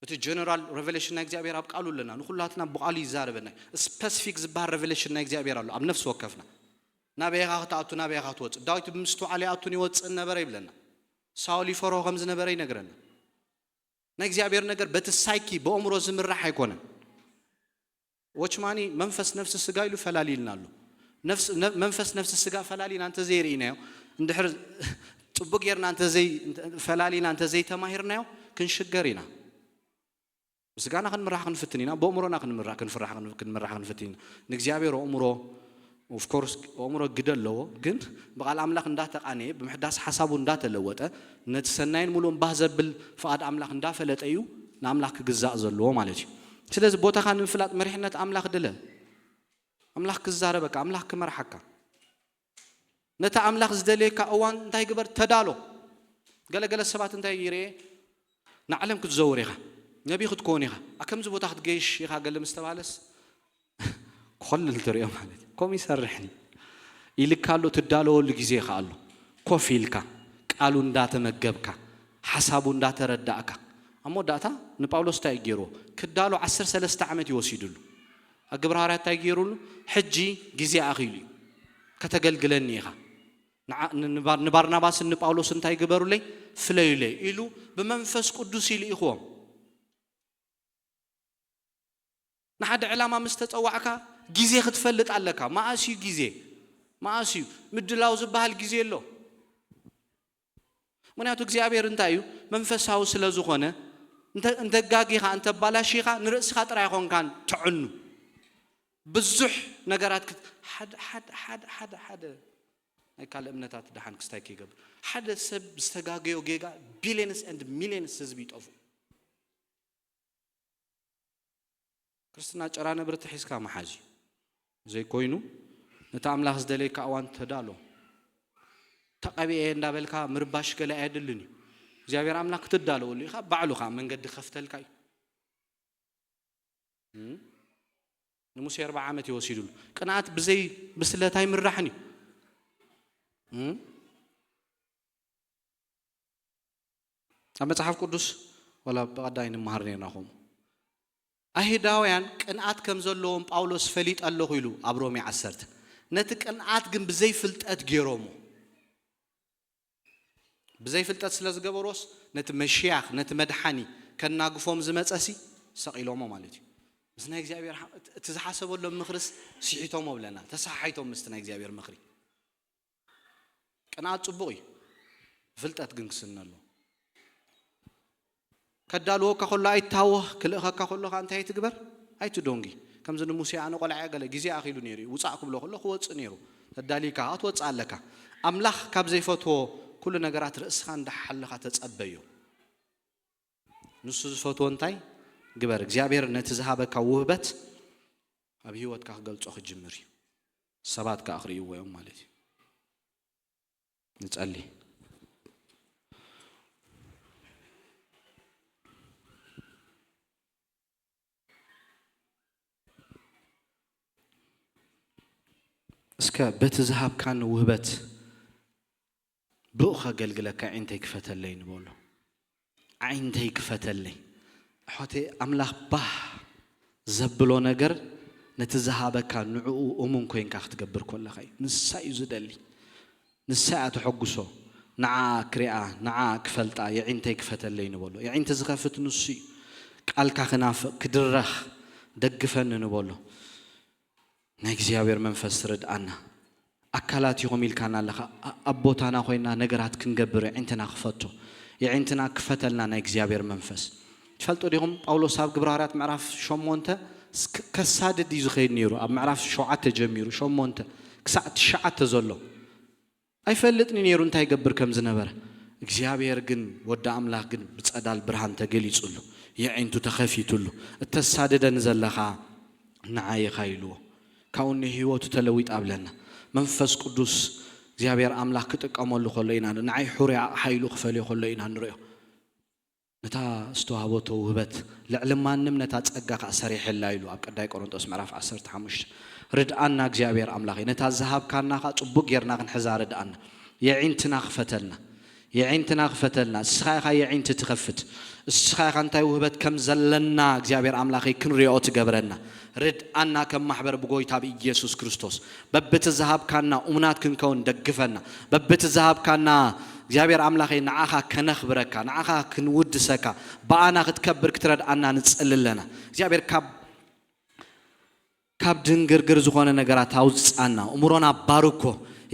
እቲ እቲ ጀነራል ሬቨሌሽን ናይ እግዚኣብሔር ኣብ ቃሉ ኣለና። ንኩላትና ብቃሉ ይዛረበና። ስፐሲፊክ ዝበሃል ሬቨሌሽን ናይ እግዚኣብሔር ኣሎ ኣብ ነፍሲ ወከፍና። ናበይ ኢኻ ክትኣቱ፣ ናበይ ኢኻ ክትወፅእ? ዳዊት ብምስትውዓል ይኣቱን ይወፅእን ነበረ ይብለና። ሳውል ይፈርሆ ከም ዝነበረ ይነግረና። ናይ እግዚኣብሔር ነገር በቲ ሳይኪ፣ ብኣእምሮ ዝምራሕ ኣይኮነን። ዎችማኒ መንፈስ፣ ነፍሲ፣ ስጋ ኢሉ ፈላሊልና ኣሎ። ነፍስ- ነ- መንፈስ፣ ነፍሲ፣ ስጋ ፈላሊና እንተዘይርኢናዮ፣ እንድሕር ፅቡቅ ጌርና እንተዘይ- እንተ- ፈላሊና እንተዘይተማሂርናዮ ክንሽገር ኢና። ብስጋና ክንምራሕ ክንፍትን ኢና፣ ብኣእምሮና ክንምራሕ ክንፍራሕ ክን- ክንምራሕ ክንፍትን ኢና። ንእግዚኣብሔር ኣእምሮ ኦፍኮርስ ኣእምሮ ግደ ኣለዎ፣ ግን ብቃል ኣምላኽ እንዳተቃነየ ብምሕዳስ ሓሳቡ እንዳተለወጠ ነቲ ሰናይን ሙሉእን ባህ ዘብል ፍቓድ ኣምላኽ እንዳፈለጠ እዩ ንኣምላኽ ክግዛእ ዘለዎ ማለት እዩ። ስለዚ ቦታኻ ንምፍላጥ መሪሕነት ኣምላኽ ድለ። ኣምላኽ ክዛረበካ፣ ኣምላኽ ክመርሓካ። ነቲ ኣምላኽ ዝደልየካ እዋን እንታይ ግበር? ተዳሎ። ገለገለ ሰባት እንታይ ይርኤ? ንዓለም ክትዘውር ኢኻ፣ ነቢ ክትከውን ኢኻ፣ ኣብ ከምዚ ቦታ ክትገይሽ ኢኻ ገለ ምስ ተባለስ ክኸልል ትሪኦ ማለት እዩ። ከምኡ ይሰርሕኒ ኢልካ ኣሎ። ትዳለወሉ ግዜ ኢኻ ኣሎ። ኮፍ ኢልካ ቃሉ እንዳተመገብካ ሓሳቡ እንዳተረዳእካ። ኣብ መወዳእታ ንጳውሎስ እንታይ እዩ ገይርዎ? ክዳሎ ዓሰርተ ሰለስተ ዓመት እዩ ወሲዱሉ። ኣብ ግብረ ሃዋርያት እንታይ ገይሩሉ? ሕጂ ግዜ ኣኺሉ እዩ፣ ከተገልግለኒ ኢኻ። ንዓ- ንባር- ንባርናባስን ንጳውሎስ እንታይ ግበሩለይ? ፍለዩለይ ኢሉ ብመንፈስ ቅዱስ ይልኢኽዎም። ንሓደ ዕላማ ምስ ተጸዋዕካ ግዜ ክትፈልጥ ኣለካ። መኣስ እዩ ግዜ? መኣስ እዩ? ምድላው ዝበሃል ግዜ ኣሎ። ምክንያቱ እግዚኣብሔር እንታይ እዩ? መንፈሳዊ ስለ ዝኾነ እንተ- እንተጋጊኻ እንተባላሺኻ ንርእስኻ ጥራይ ኣይኾንካን ትዕኑ። ብዙሕ ነገራት ክት- ሓደ ሓደ ሓደ ሓደ ሓደ ናይ ካልእ እምነታት ደሓን ክስታይ ከይገብር ሓደ ሰብ ዝተጋገዮ ጌጋ ቢልየንስ ኤንድ ሚልየንስ ህዝቢ ይጠፉ። ክርስትና ጨራ ነብርቲ ሒዝካ መሓዝ እዩ። ዘይኮይኑ ነቲ ኣምላኽ ዝደለየካ እዋን ተዳሎ። ተቐቢኤ እንዳበልካ ምርባሽ ገለ ኣየድልን እዩ። እግዚኣብሔር ኣምላኽ ክትዳለወሉ ኢኻ፣ ባዕሉ ኸዓ መንገዲ ከፍተልካ እዩ። እም? ንሙሴ ኣርብዓ ዓመት እዩ ወሲዱሉ። ቅንኣት ብዘይ ብስለት ኣይምራሕን እዩ። እም? ኣብ መጽሓፍ ቅዱስ ዋላ ብቐዳይ ንምሃር ነርና። ከምኡ ኣይሁዳውያን ቅንኣት ከም ዘለዎም ጳውሎስ ፈሊጠ ኣለኹ ኢሉ ኣብ ሮሜ ዓሰርተ። ነቲ ቅንኣት ግን ብዘይ ፍልጠት ገይሮሞ። ብዘይ ፍልጠት ስለ ዝገበሮስ ነቲ መሽያኽ ነቲ መድሓኒ ከናግፎም ዝመጸሲ ሰቒሎሞ ማለት እዩ። ምስ ናይ እግዚኣብሔር ሓ- እቲ ዝሓሰበሎም ምኽርስ ስሒቶሞ ብለና። ተሰሓሒቶም ምስቲ ናይ እግዚኣብሔር ምኽሪ። ቅንኣት ጽቡቕ እዩ፣ ፍልጠት ግን ክስነ ኣለዎ። ከዳልወካ ከሎ ኣይታወህ፣ ክልእኸካ ከሎ ከኣ እንታይ ኣይትግበር? ኣይትደንጉይ። ከምዚ ንሙሴ ኣነ ቆልዓ እየ ገለ ግዜ ኣኺሉ ነይሩ እዩ፣ ውጻእ ክብሎ ከሎ ክወጽእ ነይሩ። ተዳሊካ ከኣ ትወጽእ ኣለካ። ኣምላኽ ካብ ዘይፈትዎ ኩሉ ነገራት ርእስኻ እንዳሓለኻ ተጸበዮ። ንሱ ዝፈትዎ እንታይ ግበር። እግዚኣብሔር ነቲ ዝሃበካ ውህበት ኣብ ህይወትካ ክገልጾ ክጅምር እዩ። ሰባት ከኣ ክርእይዎ እዮም ማለት እዩ። ንጸሊ። እስከ በቲ ዝሃብካኒ ውህበት ብኡ ከገልግለካ ዓይንተይ ክፈተለይ ንበሎ። ዓይንተይ ክፈተለይ። ኣሕዋተይ፣ ኣምላኽ ባህ ዘብሎ ነገር ነቲ ዝሃበካ ንዕኡ እሙን ኮይንካ ክትገብር ከለኻ እዩ። ንሳ እዩ ዝደሊ። ንሳ እያ ተሐጉሶ። ንዓ ክሪኣ፣ ንዓ ክፈልጣ፣ የዒንተይ ክፈተለይ ንበሎ። የዒንቲ ዝኸፍት ንሱ እዩ። ቃልካ ክናፍቕ፣ ክድረኽ፣ ደግፈኒ ንበሎ። ናይ እግዚኣብሔር መንፈስ ርድኣና። ኣካላት ኢኹም ኢልካና ኣለኻ። ኣ- ኣብ ቦታና ኮይና ነገራት ክንገብር የዒንትና ክፈቶ። የዒንትና ክፈተልና ናይ እግዚኣብሔር መንፈስ። ትፈልጡ ዲኹም? ጳውሎስ ኣብ ግብረ ሃዋርያት ምዕራፍ ሸሞንተ ስ- ከሳድድ እዩ ዝኸይድ ነይሩ። ኣብ ምዕራፍ ሸውዓተ ጀሚሩ፣ ሸሞንተ ክሳዕ ትሽዓተ ዘሎ። ኣይፈልጥን ነይሩ እንታይ ይገብር ከም ዝነበረ። እግዚኣብሔር ግን፣ ወዲ ኣምላኽ ግን ብጸዳል ብርሃን ተገሊጹሉ። የዒንቱ ተኸፊቱሉ። እተሳድደኒ ዘለኻ ንዓይ ኢኻ ኢልዎ። ካብኡ ንህይወቱ ተለዊጣ ብለና። መንፈስ ቅዱስ እግዚኣብሔር ኣምላኽ ክጥቀመሉ ከሎ ኢና ንሪኦ። ንዓይ ሕሩይ ኣቕሓ ኢሉ ክፈልዮ ከሎ ኢና ንሪኦ። ነታ ዝተዋህበቶ ውህበት ልዕሊ ማንም ነታ ጸጋ ከኣ ሰሪሐላ ኢሉ ኣብ ቀዳይ ቆሮንጦስ ምዕራፍ ዓሰርተ ሓሙሽተ። ርድኣና እግዚኣብሔር ኣምላኽ እዩ። ነታ ዝሃብካና ከኣ ጽቡቕ ጌርና ክንሕዛ ርድኣና። የዒንትና ክፈተልና። የዒንትና ክፈተልና። ንስኻ ኢኻ የዒንቲ ትኸፍት። እስኻ ኢኻ እንታይ ውህበት ከም ዘለና እግዚኣብሔር ኣምላኸይ ክንሪኦ ትገብረና። ርድኣና ከም ማሕበር ብጎይታ ብኢየሱስ ክርስቶስ። በብቲ ዝሃብካና እሙናት ክንከውን ደግፈና። በብቲ ዝሃብካና እግዚኣብሔር ኣምላኸይ ንዓኻ ከነኽብረካ፣ ንዓኻ ክንውድሰካ፣ ብኣና ክትከብር ክትረድኣና ንጽሊ ኣለና። እግዚኣብሔር ካብ ካብ ድንግርግር ዝኾነ ነገራት ኣውፅኣና። እምሮና ባርኮ፣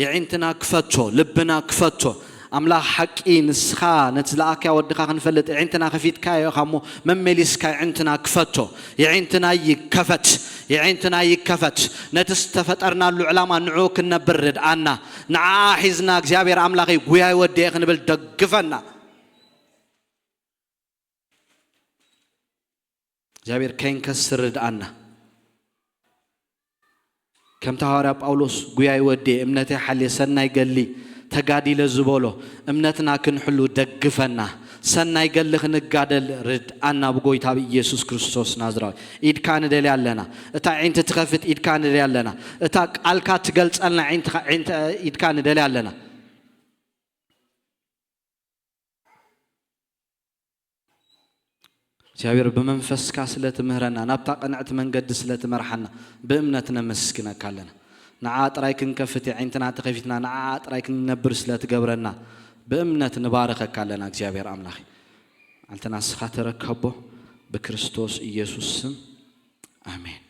የዒንትና ክፈቶ፣ ልብና ክፈቶ። ኣምላኽ ሓቂ ንስኻ ነቲ ዝለኣክያ ወድኻ ክንፈልጥ የዒንትና ከፊትካዮ ኢኻ እሞ መመሊስካ የዒንትና ክፈቶ። የዒንትና ይከፈት፣ የዒንትና ይከፈት። ነቲ ዝተፈጠርናሉ ዕላማ ንዕኡ ክንነብር ርድኣና። ንዓኣ ሒዝና እግዚኣብሔር ኣምላኸይ ጉያይ ወዲኤ ክንብል ደግፈና። እግዚኣብሔር ከይንከስር ርድኣና። ከምቲ ሃዋርያ ጳውሎስ ጉያይ ወዴ እምነተይ ሓልየ ሰናይ ገሊ ተጋዲለ ዝበሎ እምነትና ክንሕሉ ደግፈና። ሰናይ ገሊ ክንጋደል ርድኣና ብጎይታ ብኢየሱስ ክርስቶስ ናዝራዊ። ኢድካ ንደልያ ኣለና። እታ ዒንቲ ትኸፍት ኢድካ ንደልያ ኣለና። እታ ቃልካ ትገልጸልና ዒንትኻ- ዒንት- ኢድካ ንደልያ ኣለና። እግዚኣብሔር ብመንፈስካ ስለ ትምህረና ናብታ ቅንዕቲ መንገዲ ስለ ትመርሓና ብእምነት ነመስግነካ ኣለና። ንዓ ጥራይ ክንከፍት የዒንትና ተኸፊትና ንዓ ጥራይ ክንነብር ስለ ትገብረና ብእምነት ንባረኸካ ኣለና እግዚኣብሔር ኣምላኽ። ኣንተ ናስኻ ተረከቦ ብክርስቶስ ኢየሱስ ስም ኣሜን።